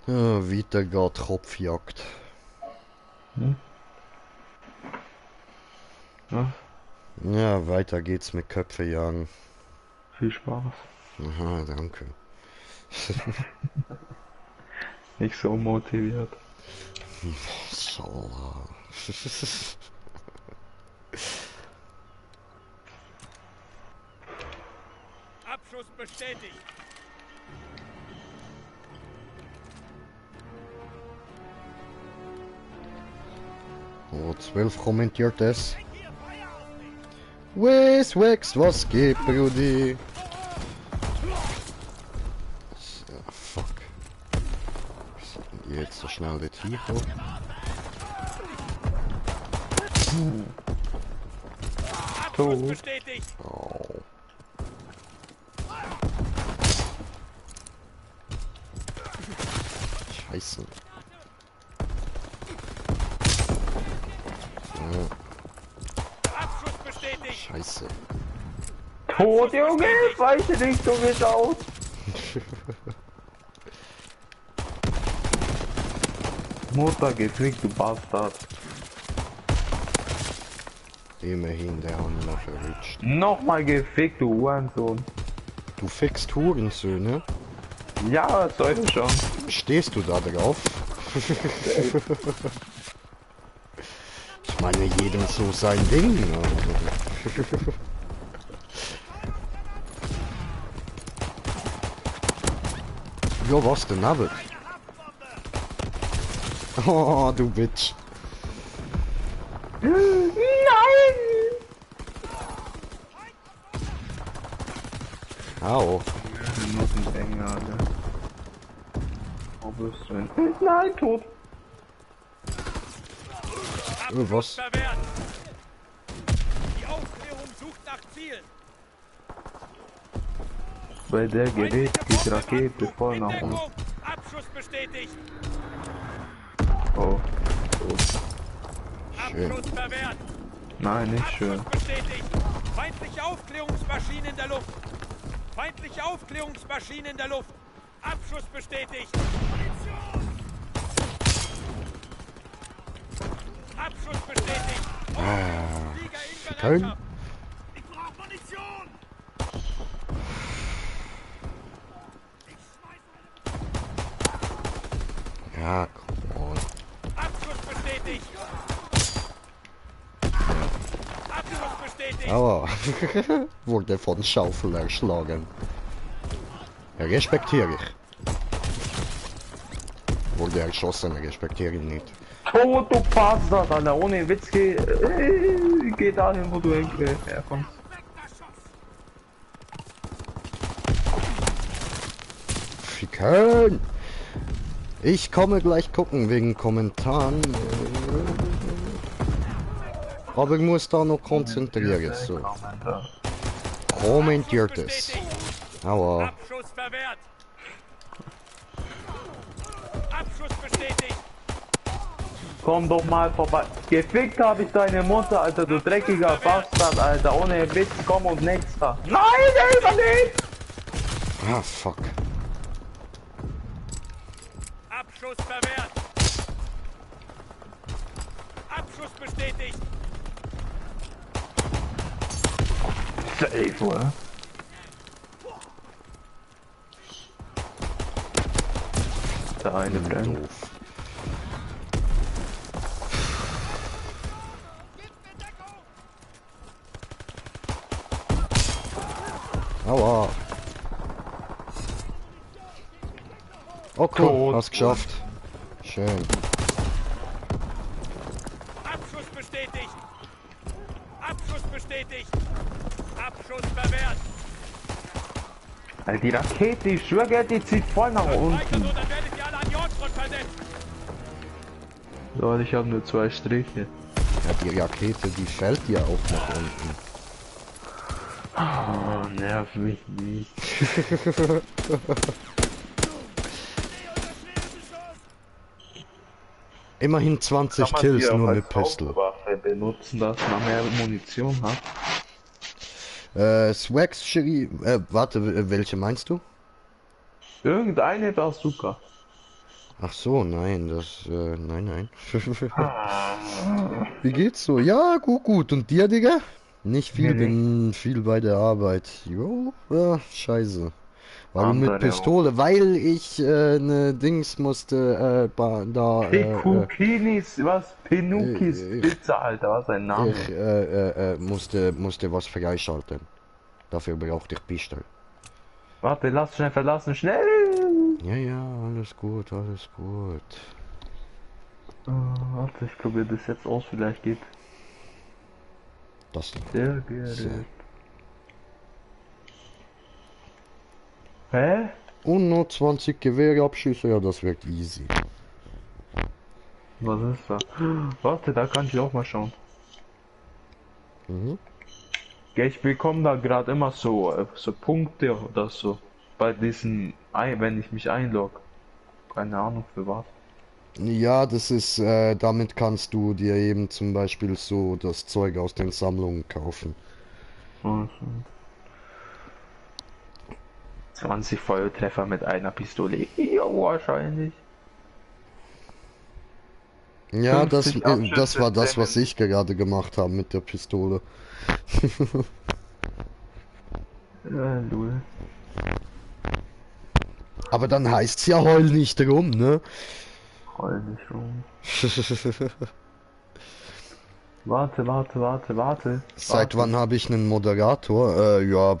Ja, weiter geht Kopfjagd. Ja, Ja, weiter geht's mit Köpfejagen. viel Spaß. Aha, danke. Nicht so motiviert. So. Abschuss bestätigt. Oh, 12 kommentiert es. Wes wächst, was geht, Brudi? So, fuck. Jetzt so schnell der Tiefe. Abschuss bestätigt. Oh. Scheiße. So, Abschuss bestätigt. Scheiße. Tot, Junge! Weiche nicht, du bist aus! Mutter gefickt, du Bastard. Immerhin, der hat ihn noch erwischt. Nochmal gefickt, du Hurensohn. Du fickst Hurensöhne? Ja, was soll ich schon? Stehst du da drauf? Ich meine, jedem so sein Ding. Jo, was denn, Nabbit? Oh, du Bitch. Nein! Au. Wir müssen enger, Alter. Wo bist du denn? Nein, tot. Was? Verwehrt. Die Aufklärung sucht nach Zielen. Bei der Gerät geht Rakete voll nach uns. Deckung. Abschuss bestätigt. Oh. Schön. Abschuss verwehrt. Nein, nicht schön. Abschuss bestätigt. Feindliche Aufklärungsmaschine in der Luft. Feindliche Aufklärungsmaschine in der Luft. Abschuss bestätigt. Munition! Abschuss bestätigt. Flieger in Bereitschaft. Ich brauche Munition. Ja, come on. Abschuss bestätigt. Abschuss bestätigt. Aua. Wurde von Schaufel erschlagen. Ja, respektiere ich. Wurde erschossen, respektiere ich nicht. Tod, du Bastard, Alter. Ohne Witz, geh dahin, wo du herkommst. Ficken! Ich komme gleich gucken wegen Kommentaren. Aber ich muss da noch konzentrieren. So. Kommentiert es. Aua. Abschuss verwehrt. Abschuss bestätigt. Komm doch mal vorbei. Gefickt habe ich deine Mutter, Alter, du dreckiger Bastard, Alter. Ohne Witz, komm und nächster. Nein, der überlebt! Ah, fuck. Abschuss verwehrt. Abschuss bestätigt. Safe, oder? Der eine brennt. Doof. Aua. Oh cool, Tot. hast geschafft. Schön. Abschuss bestätigt. Abschuss bestätigt. Abschuss verwehrt. Alter, die Rakete, ich schwöre, die zieht voll nach Weiter unten. so, dann werdet ihr alle an die Ortsfront versetzt. So, ich habe nur 2 Striche. Ja, die Rakete, die fällt ja auch nach unten. Oh, nerv mich nicht. Immerhin 20 Kann man Kills die auch nur als mit Pistol. Hauptwaffe benutzen, dass man mehr Munition hat. Swags Cherie, warte, welche meinst du? Irgendeine Bazooka. Ach so, nein, nein. Wie geht's so? Ja, gut. Und dir, Digga? Nicht viel, Nee. bin viel bei der Arbeit. Jo, ja, scheiße. Warum mit Andere Pistole? Weil ich, ne Dings musste, Pekukinis, was? Penukis ich- Pizza, Alter, was ein Name. ich, musste was freischalten. Dafür brauchte ich Pistol. Warte, lass schnell verlassen, schnell! Ja, alles gut. Warte, ich probiere das jetzt aus, vielleicht geht. Das Sehr gerne. Hä? Und nur 20 Gewehrabschüsse, ja, das wird easy. Was ist da? Warte, da kann ich auch mal schauen. Mhm. Ja, ich bekomme da gerade immer so Punkte oder so. Bei diesen, wenn ich mich einlogge. Keine Ahnung für was. Ja, das ist, damit kannst du dir eben zum Beispiel so das Zeug aus den Sammlungen kaufen. Also. 20 Feuertreffer mit einer Pistole. Ja, wahrscheinlich. Ja, das 50 Abschüsse, das war das, was 10. ich gerade gemacht habe mit der Pistole. Lul. Aber dann heißt's ja heul nicht rum, ne? Heul nicht rum. Warte. Seit wann habe ich einen Moderator? Ja,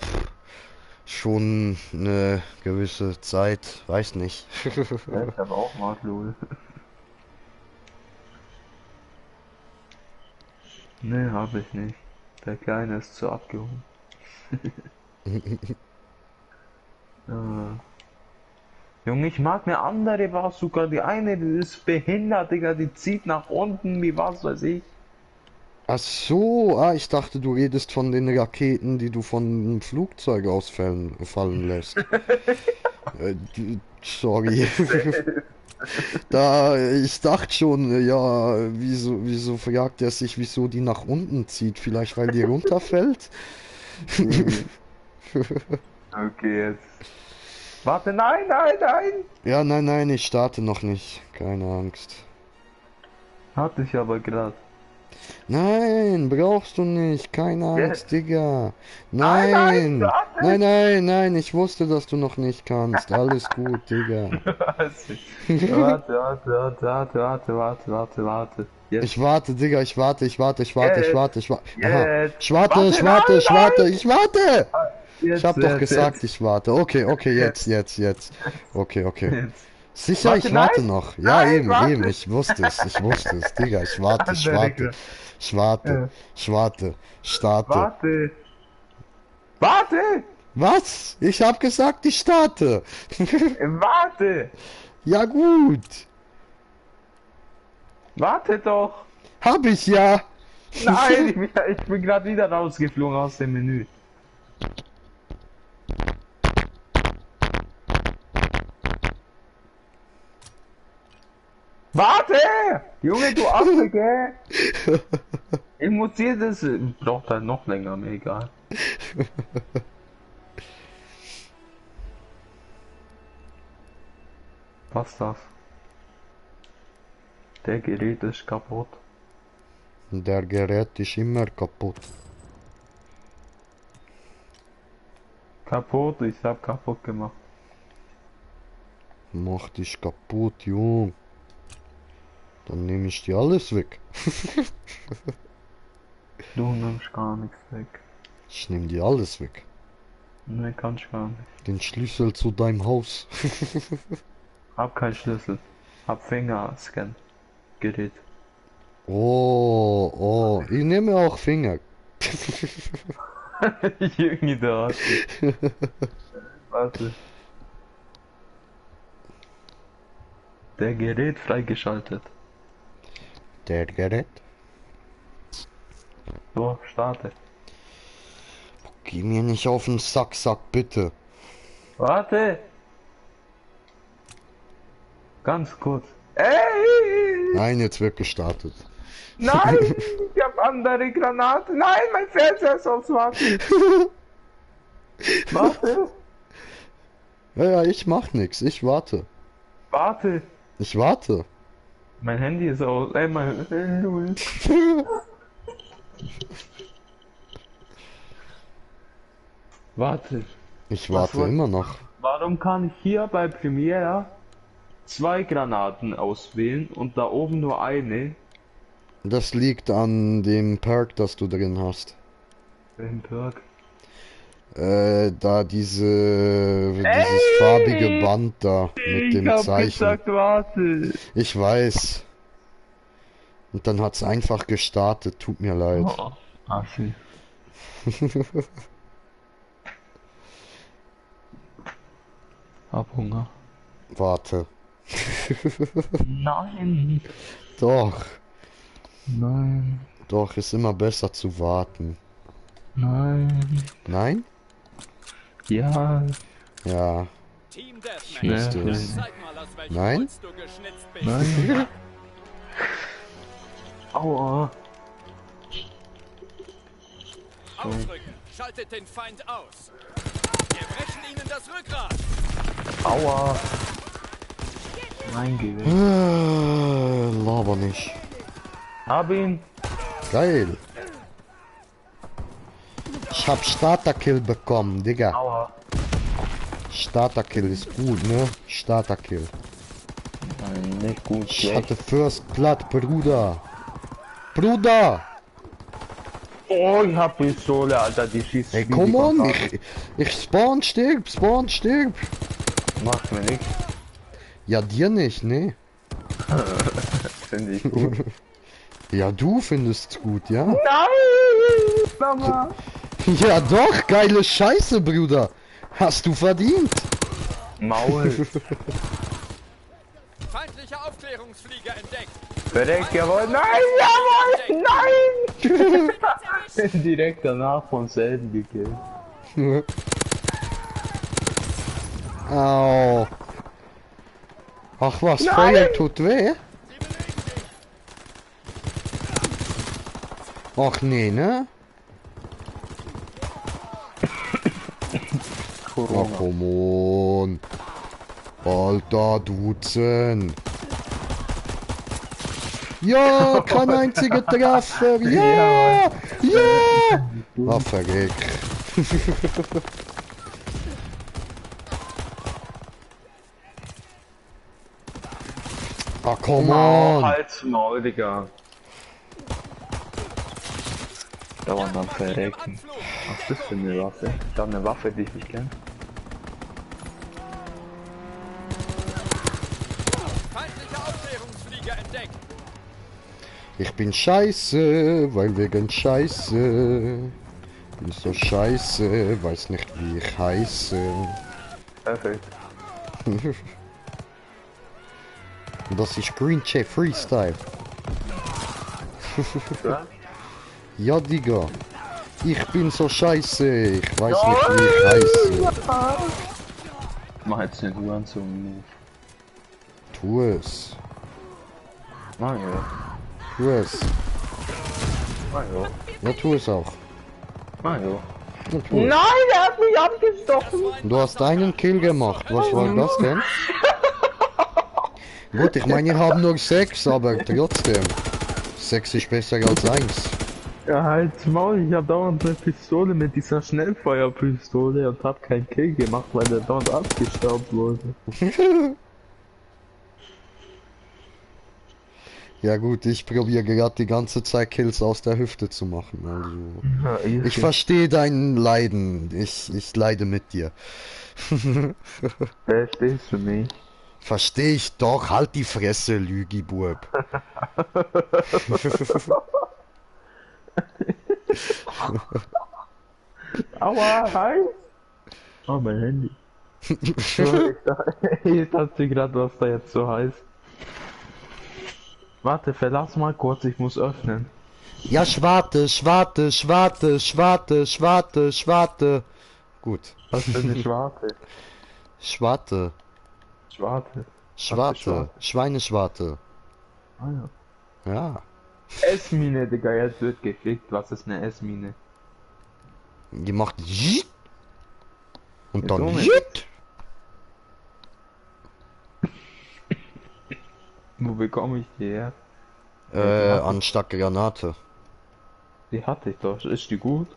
schon eine gewisse Zeit, weiß nicht. Ja, ich habe auch mal Lul. Ne, habe ich nicht. Der Kleine ist zu abgehoben. Junge, ich mag eine andere Bazooka. Die eine, die ist behindert, Digga. Die zieht nach unten, wie was weiß ich. Ach so, ich dachte, du redest von den Raketen, die du von einem Flugzeug ausfallen fallen lässt. Sorry. Ich dachte schon, ja, wieso fragt er sich, wieso die nach unten zieht? Vielleicht, weil die runterfällt? Okay, jetzt. Warte, nein, nein, nein! Ja, nein, ich starte noch nicht. Keine Angst. Hatte ich aber gerade. Nein, brauchst du nicht. Keine Angst, Yes. Digga. Nein, Nein. warte. Nein, ich wusste, dass du noch nicht kannst. Alles gut, Digga. Warte. Jetzt. Ich warte, Digga, ich warte. Jetzt. Aha. Ich warte. Jetzt. Ich warte. Ich hab doch gesagt, ich warte. Okay, jetzt. Okay. Jetzt. Sicher, Warte, ich warte nein. noch. Ja, Nein, eben, warte. ich wusste es, Digga, ich warte. Starte. Warte! Was? Ich hab gesagt, ich starte. Warte! Ja, gut. Warte doch! Hab ich ja. Nein, ich bin gerade wieder rausgeflogen aus dem Menü. Warte! Junge, du Affe, gell? Ich muss dir das... Braucht halt noch länger, mir egal. Was das? Der Gerät ist kaputt. Der Gerät ist immer kaputt. Kaputt, ich hab kaputt gemacht. Mach dich kaputt, Jung. Dann nehme ich dir alles weg. Du nimmst gar nichts weg. Ich nehme dir alles weg. Ne, kannst gar nicht. Den Schlüssel zu deinem Haus. Hab keinen Schlüssel. Hab Fingerscan. Gerät. Oh, ich nehme auch Finger. Junge, da. Warte. Der Gerät freigeschaltet. Der Gerät? So, starte. Geh mir nicht auf den Sack, bitte. Warte! Ganz kurz. Ey! Nein, jetzt wird gestartet. Nein! Ich hab andere Granaten! Nein, mein Fernseher ist aufs Warten! Warte! Ja, ich mach nix, ich warte. Warte! Ich warte. Mein Handy ist aus. Ey, mein. Null. Warte. Ich Was warte wollt- immer noch. Warum kann ich hier bei Premiere 2 Granaten auswählen und da oben nur eine? Das liegt an dem Perk, das du drin hast. Welchen Perk? Da dieses farbige Band da mit dem Zeichen. Warte. Ich weiß. Und dann hat's einfach gestartet, tut mir leid. Oh, Assi. Hab Hunger. Warte. Nein. Doch, Nein. ist immer besser zu warten. Nein. Nein? Ja. Ja, Team Deathmatch. wüsste Nee, es. Zeig mal, aus welchem Nein? Holz du geschnitzt bist. Nein. Aua. Ausrücken. Schaltet den Feind aus. Wir brechen ihnen das Rückgrat. Aua. Nein, geh weg. Laber nicht. Hab ihn. Geil. Ich hab Starterkill bekommen, Digga. Aua. Starterkill ist gut, ne? Starterkill. Nein, nicht gut. Ich hatte First Blood, Bruder. Bruder! Oh, ich hab Pistole, Alter, die schießt. Ey, wie come die on, Kontakte. ich spawn, stirb. Macht mir nichts. Ja, dir nicht, ne? Finde ich gut. Ja, du findest's gut, ja? Nein! Mama! Ja doch, geile Scheiße, Bruder. Hast du verdient. Maul! Feindlicher Aufklärungsflieger entdeckt. Verreckt, jawohl! Nein, jawohl! Nein! Direkt danach vom selben gekillt. Au. Ach was, Feuer tut weh? Ach nee, ne? Ach komm on. Alter Dutzend. Ja, kein einziger Treffer. Ja! Ja! Ah, verreckt. Ah, come Oh, on. halt's Maul, Digga. Dauernd am Verrecken. Was ist das für eine Waffe? Ich hab eine Waffe, die ich nicht kenne. Feindlicher Aufklärungsflieger entdeckt. Ich bin scheiße, weil wegen Scheiße. Bin so scheiße, weiß nicht wie ich heiße. Perfekt. Und das ist Green Jay Freestyle. Ja? Ja, Digga. Ich bin so scheiße, ich weiß nicht wie ich heiße. Mach jetzt den Huren zum Move. Tu es. Mach ja. Tu es. Mach ja. Ja, tu es auch. Mach ja. Ja, tu es. Nein, er hat mich abgestochen! Du hast einen Kill gemacht. Was war das denn? Gut, ich meine, wir haben nur 6, aber trotzdem. 6 ist besser als 1. Ja, halt's Maul, ich hab dauernd eine Pistole mit dieser Schnellfeuerpistole und hab keinen Kill gemacht, weil der dauernd abgestaubt wurde. Ja gut, ich probiere gerade die ganze Zeit Kills aus der Hüfte zu machen. Also, Ja, ich verstehe dein Leiden. Ich leide mit dir. Verstehst du mich? Verstehe ich doch. Halt die Fresse, Lügi-Bub. Aua, hi! Oh, mein Handy. Ich dachte gerade, was da jetzt so heißt. Warte, verlass mal kurz, ich muss öffnen. Ja, schwarte, schwarte, schwarte, schwarte, schwarte, schwarte. Gut. Was für eine Schwarte? Schwarte. Schwarte. Schwarte. Schweineschwarte. Ah ja. Ja. S-Mine, Digga, jetzt wird gefickt. Was ist eine S-Mine? Die macht Jit. Und dann Junge. Jit. Wo bekomme ich die her? Anstatt Granate. Die hatte ich doch. Ist die gut?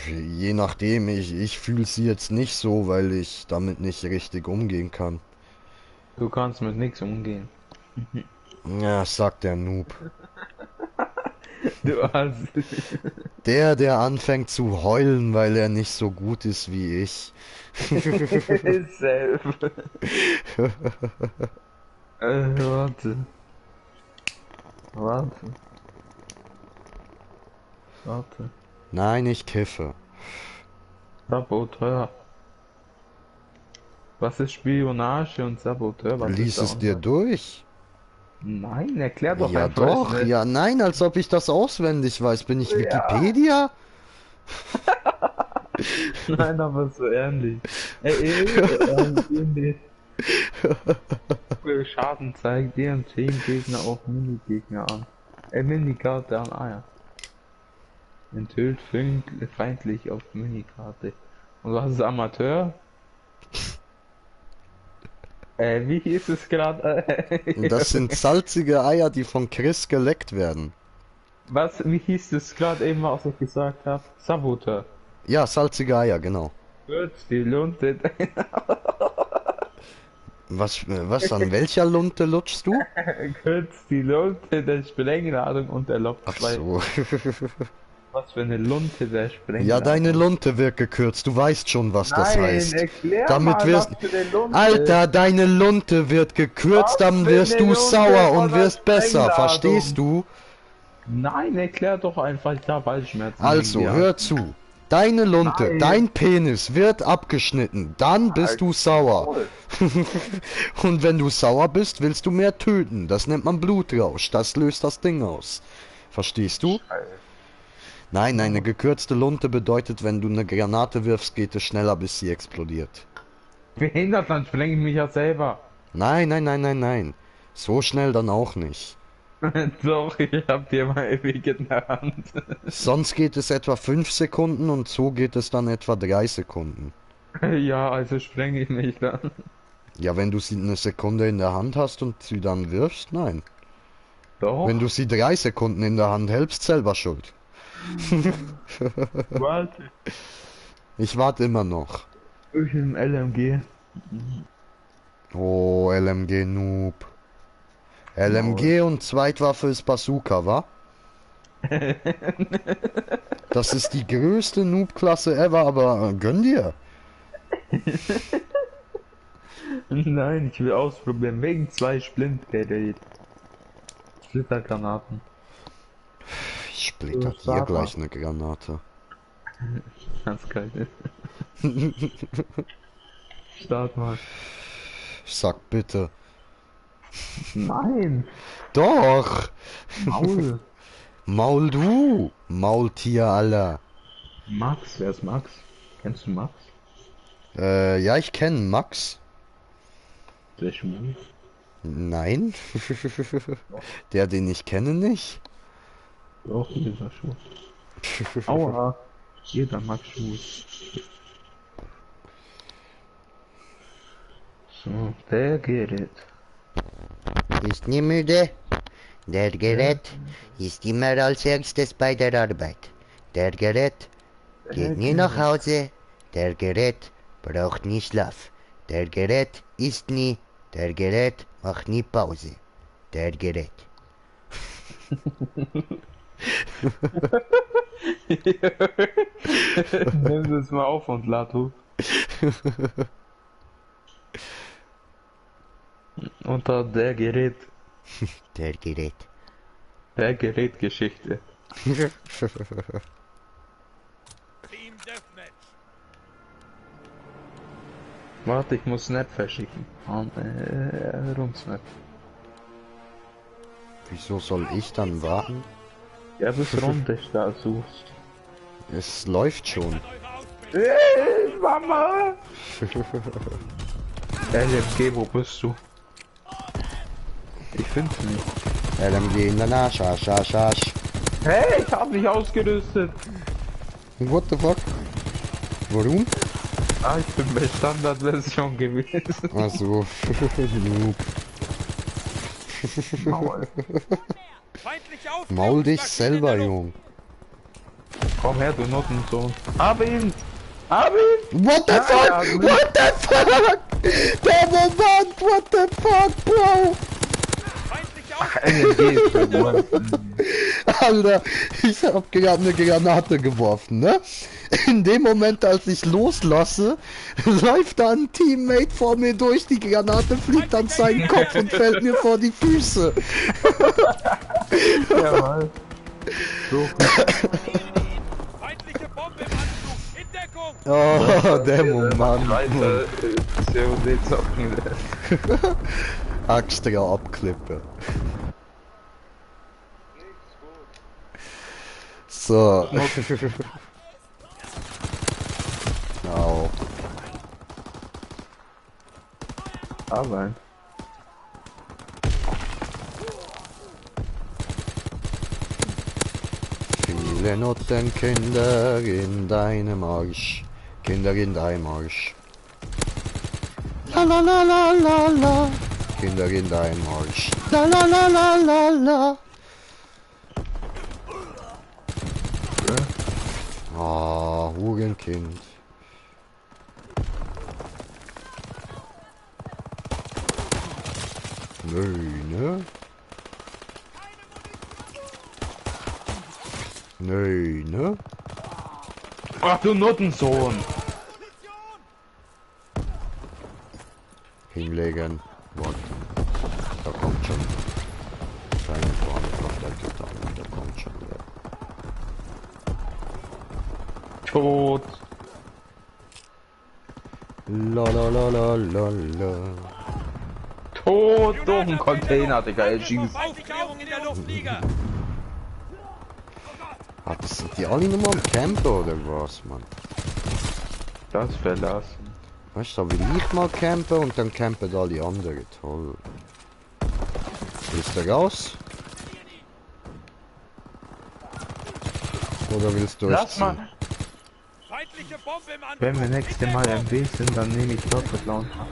Je nachdem, ich fühle sie jetzt nicht so, weil ich damit nicht richtig umgehen kann. Du kannst mit nichts umgehen. Ja, sagt der Noob. Du hast... Der anfängt zu heulen, weil er nicht so gut ist wie ich. Self. Warte. Warte. Warte. Nein, ich kiffe. Saboteur. Was ist Spionage und Saboteur? Was Lies ist es dir durch? Nein, erklär doch Ja einfach. doch, nicht. ja nein, als ob ich das auswendig weiß. Bin ich Wikipedia? Nein, aber so ähnlich. Schaden zeigt ihren Teamgegner auf Minigegner an. Minikarte an Eier. Enthüllt feindlich auf Minikarte. Und was ist Amateur? Wie hieß es gerade? Das sind salzige Eier, die von Chris geleckt werden. Was, wie hieß es gerade eben, was ich gesagt habe? Saboteur. Ja, salzige Eier, genau. Kurz die Lunte. Was an welcher Lunte lutschst du? Kurz die Lunte der Sprengladung und erlaubt Ach zwei. so. Was für eine Lunte der Sprengladung. Ja, deine Lunte wird gekürzt. Du weißt schon, was das Nein, heißt. erklär Damit mal, wirst was für eine Lunte. Alter, deine Lunte wird gekürzt, Was dann für wirst eine du Lunte sauer von und der wirst besser, Sprengladung? verstehst du? Nein, erklär doch einfach, ich habe Halsschmerzen. Also, wegen dir. hör zu. Deine Lunte, Nein. dein Penis wird abgeschnitten, dann bist du sauer. Und wenn du sauer bist, willst du mehr töten. Das nennt man Blutrausch, das löst das Ding aus. Verstehst du? Nein, eine gekürzte Lunte bedeutet, wenn du eine Granate wirfst, geht es schneller, bis sie explodiert. Behindert, dann spreng ich mich ja selber. Nein, nein, nein, nein, nein. So schnell dann auch nicht. Doch, ich hab dir mal ewig in der Hand. Sonst geht es etwa 5 Sekunden und so geht es dann etwa 3 Sekunden. Ja, also spreng ich mich dann. Ja, wenn du sie eine Sekunde in der Hand hast und sie dann wirfst, nein. Doch, Wenn du sie 3 Sekunden in der Hand hältst, selber schuld. warte. Ich warte immer noch. Ich im LMG. Oh, LMG Noob. LMG und Zweitwaffe ist Bazooka, wa? Das ist die größte Noob-Klasse ever, aber gönn dir. Nein, ich will ausprobieren. Wegen 2 Splintgerät. Splittergranaten. Ich splitter dir gleich eine Granate. Ganz geil. Start mal. Sag bitte. Nein! Doch! Maul! Maul du! Maultier aller. Max, wer ist Max? Kennst du Max? Ja, ich kenne Max. Der Schmuck? Nein. Der, den ich kenne, nicht. Doch, dieser Schuh. Aua! Jeder mag Schuhe. So, der Gerät. Ist nie müde. Der Gerät ist immer als erstes bei der Arbeit. Der Gerät geht nie nach Hause. Der Gerät braucht nie Schlaf. Der Gerät isst nie. Der Gerät macht nie Pause. Der Gerät. Nimm das mal auf und lad hoch. Unter der Gerät. Der Gerät. Der Gerätgeschichte. Team Deathmatch. Warte, ich muss Snap verschicken. Rumsnap. Wieso soll ich dann warten? Ja, bis Runde da suchst. Es läuft schon. Hey, Mama! LMG, wo bist du? Ich find's nicht. LMG in der Nasch, Arsch, Arsch, Arsch. Hey, ich hab mich ausgerüstet! What the fuck? Warum? Ah, ich bin bei Standardversion gewesen. Also, Noob. Feindliche Aufklärung Maul dich marschiert selber, in der Luft. Jung. Komm her, du Nottensohn. Hab ihn! Hab ihn! What the Ja, fuck? ja, What the fuck? Der Moment, what the fuck, Bro? Feindliche LMG ist verloren. Alter, ich hab gerade eine Granate geworfen, ne? In dem Moment, als ich loslasse, läuft da ein Teammate vor mir durch, die Granate fliegt an seinen Kopf und fällt mir vor die Füße. Jawohl. So, feindliche Bombe im Anflug. In Deckung. Oh, der Moment. weiter COD zocken. Extra abklippen. So. Au. Aber Viele Nottenkinder in deinem Arsch. Kinder in deinem Arsch. La la la la la la. Kinder in deinem Arsch. La la la la la la. Ah, Hurenkind. Nö, ne? Nö, ne? ach du Nottensohn! Hinlegen. Warte. Da kommt schon. Keine Frage, auf der Gitarre. Da kommt schon der. Tot! La la la la la la. Tot durch den Container, Digga, er schießt. Aufklärung in der Luftliga. Sind die alle nochmal am Camper oder was, Mann? Das verlassen. Weißt du, da will ich mal campen und dann campen alle anderen. Toll. Willst du raus? Oder willst du Lass mal. Feindliche Bombe im Angriff. Wenn wir nächste Mal MW sind, dann nehme ich Rocket Launcher.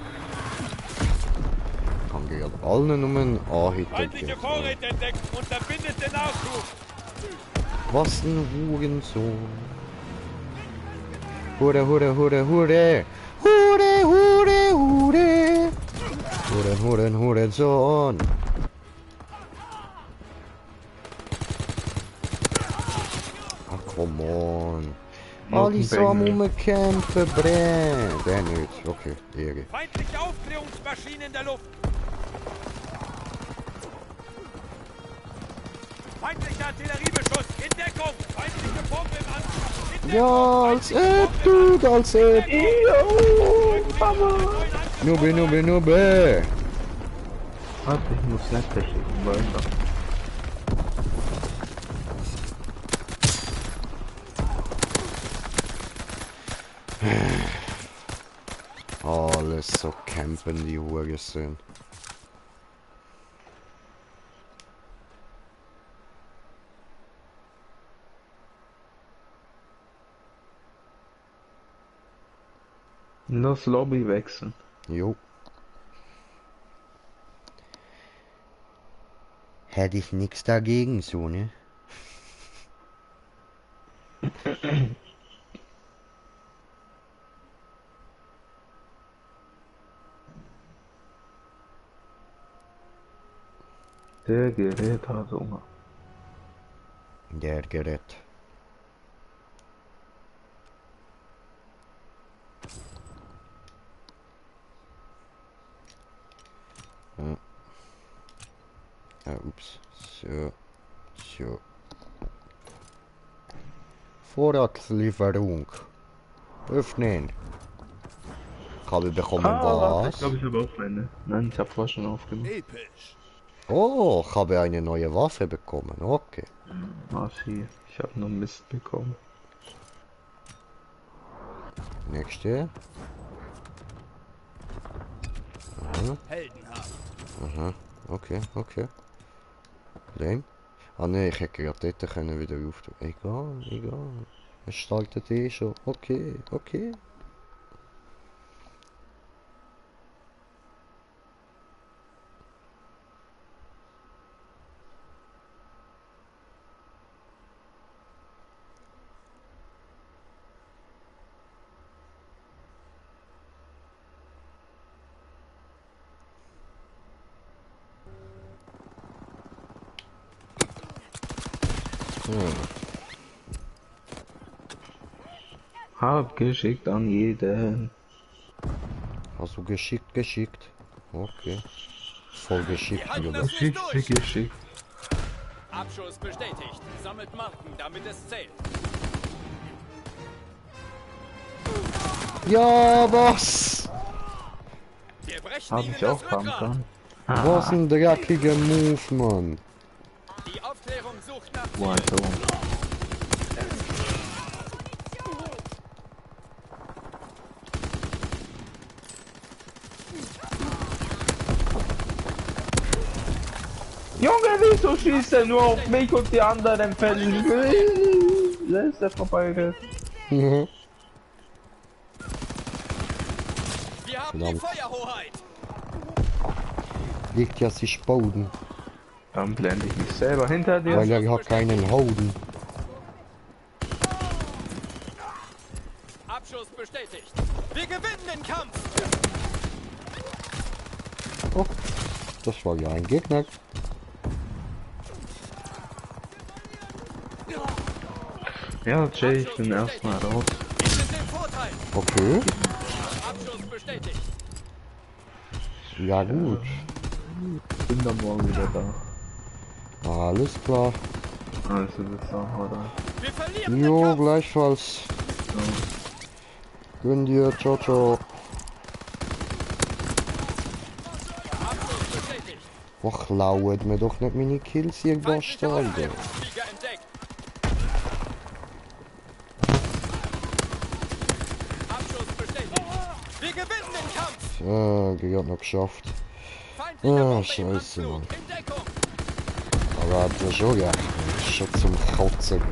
Kann gerade allen um einen A-Hit Feindliche geben. Vorräte entdeckt. Unterbindet den Nachschub. Was ein Hurensohn. Hure, hure, hure, hure. Hure, hure, hure. Huren, huren, Hurensohn. Ach, come on. Alle so am rumcampen, brennt. Der nicht. Okay, Ehre. Feindliche Aufklärungsmaschine in der Luft. Feindlicher Artilleriebeschuss. In Deckung. Feindliche Bombe im Angriff. In Deckung. Ja, als App, Dude, als App. Nube, nube, nube. Warte, ich muss Netzwerk schicken, weiter. Alles so campen, die Hurensohn. Los Lobby wechseln. Jo. Hätte ich nichts dagegen, so, ne? Der Gerät hat Hunger. Der Gerät. Ups. So. So. Vorratslieferung. Öffnen. Kabel bekommen warte, ich was? glaube, ich habe auch eine. Nein, ich habe vorher schon aufgemacht. Episch. Oh, ich habe eine neue Waffe bekommen. Okay. Ah, hier. Ich habe nur Mist bekommen. Nächste. Aha, Heldenhaft. aha. Okay, okay. Lame. Ah ne, ich hätte gerade dort können wieder auf. Egal, egal. Es startet eh schon. Okay, okay. Hab geschickt an jeden. Also geschickt, geschickt. Okay. Voll geschickt, Wir halten oder? das nicht durch. Geschickt. Abschuss bestätigt. Sammelt Marken, damit es zählt. Ja, was? Wir brechen Hab ihnen ich das auch haben Rückgrat. können. Was ein dreckiger Move, Mann. Die Aufklärung sucht nach Wo ein Ton. Junge, wieso schießt er nur auf mich und die anderen Fälle? Da ist der vorbei. Mhm. Wir haben die Verdammt. Feuerhoheit. Liegt ja sich Boden, Dann blende ich mich selber hinter dir. weil er hat keinen Hoden. Abschuss bestätigt. Wir gewinnen den Kampf. Oh, das war ja ein Gegner. Ja, Jay, ich bin erstmal raus. Wir sind im Vorteil. Okay, Abschuss bestätigt. ja gut. Bin dann morgen wieder da. Alles klar. Also bis dann, oder? Wir verlieren den Jo, Kampf. gleichfalls. Gönn dir, ciao, ciao. Abschuss bestätigt. Och, lauert mir doch nicht meine Kills, ihr Feindliche Bastarde. Aufklärungsflieger entdeckt. Abschuss bestätigt. Wir gewinnen Ah, gerade noch geschafft. Feindlicher Ah, Bombe im scheiße, Anflug. Mann. In Deckung. Aber hat ja schon recht, Mann. Das ist schon zum Kotzen gut.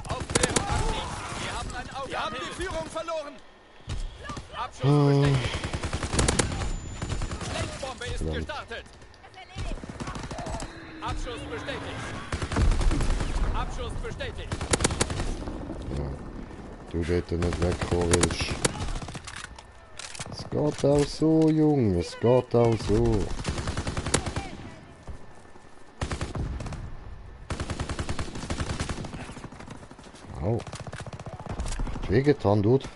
Aufklärung abschließen. Wir haben die Führung verloren. Abschuss Hm. bestätigt. Lenkbombe ist Verdammt. gestartet. Abschuss bestätigt. Abschuss bestätigt. Du dort nicht wegkommen willst. Es geht auch so, Junge. Es geht auch so. Au. Hat wehgetan, Dude.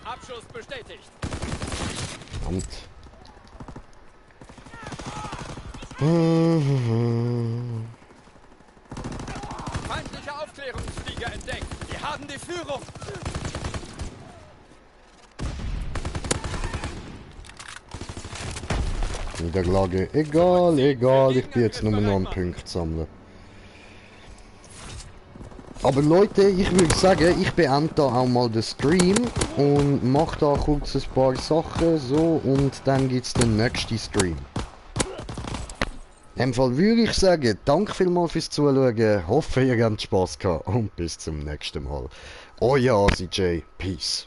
Abschuss bestätigt. Verdammt. Feindlicher Aufklärungsflieger entdeckt. Wir haben die Führung. Niederlage. Egal, egal. Ich bin jetzt nur noch einen Punkt sammeln. Aber Leute, ich würde sagen, ich beende da auch mal den Stream und mache da kurz ein paar Sachen so und dann gibt es den nächsten Stream. In dem Fall würde ich sagen, danke vielmals fürs Zuschauen, hoffe ihr habt Spaß gehabt und bis zum nächsten Mal. Euer ACJ, Peace.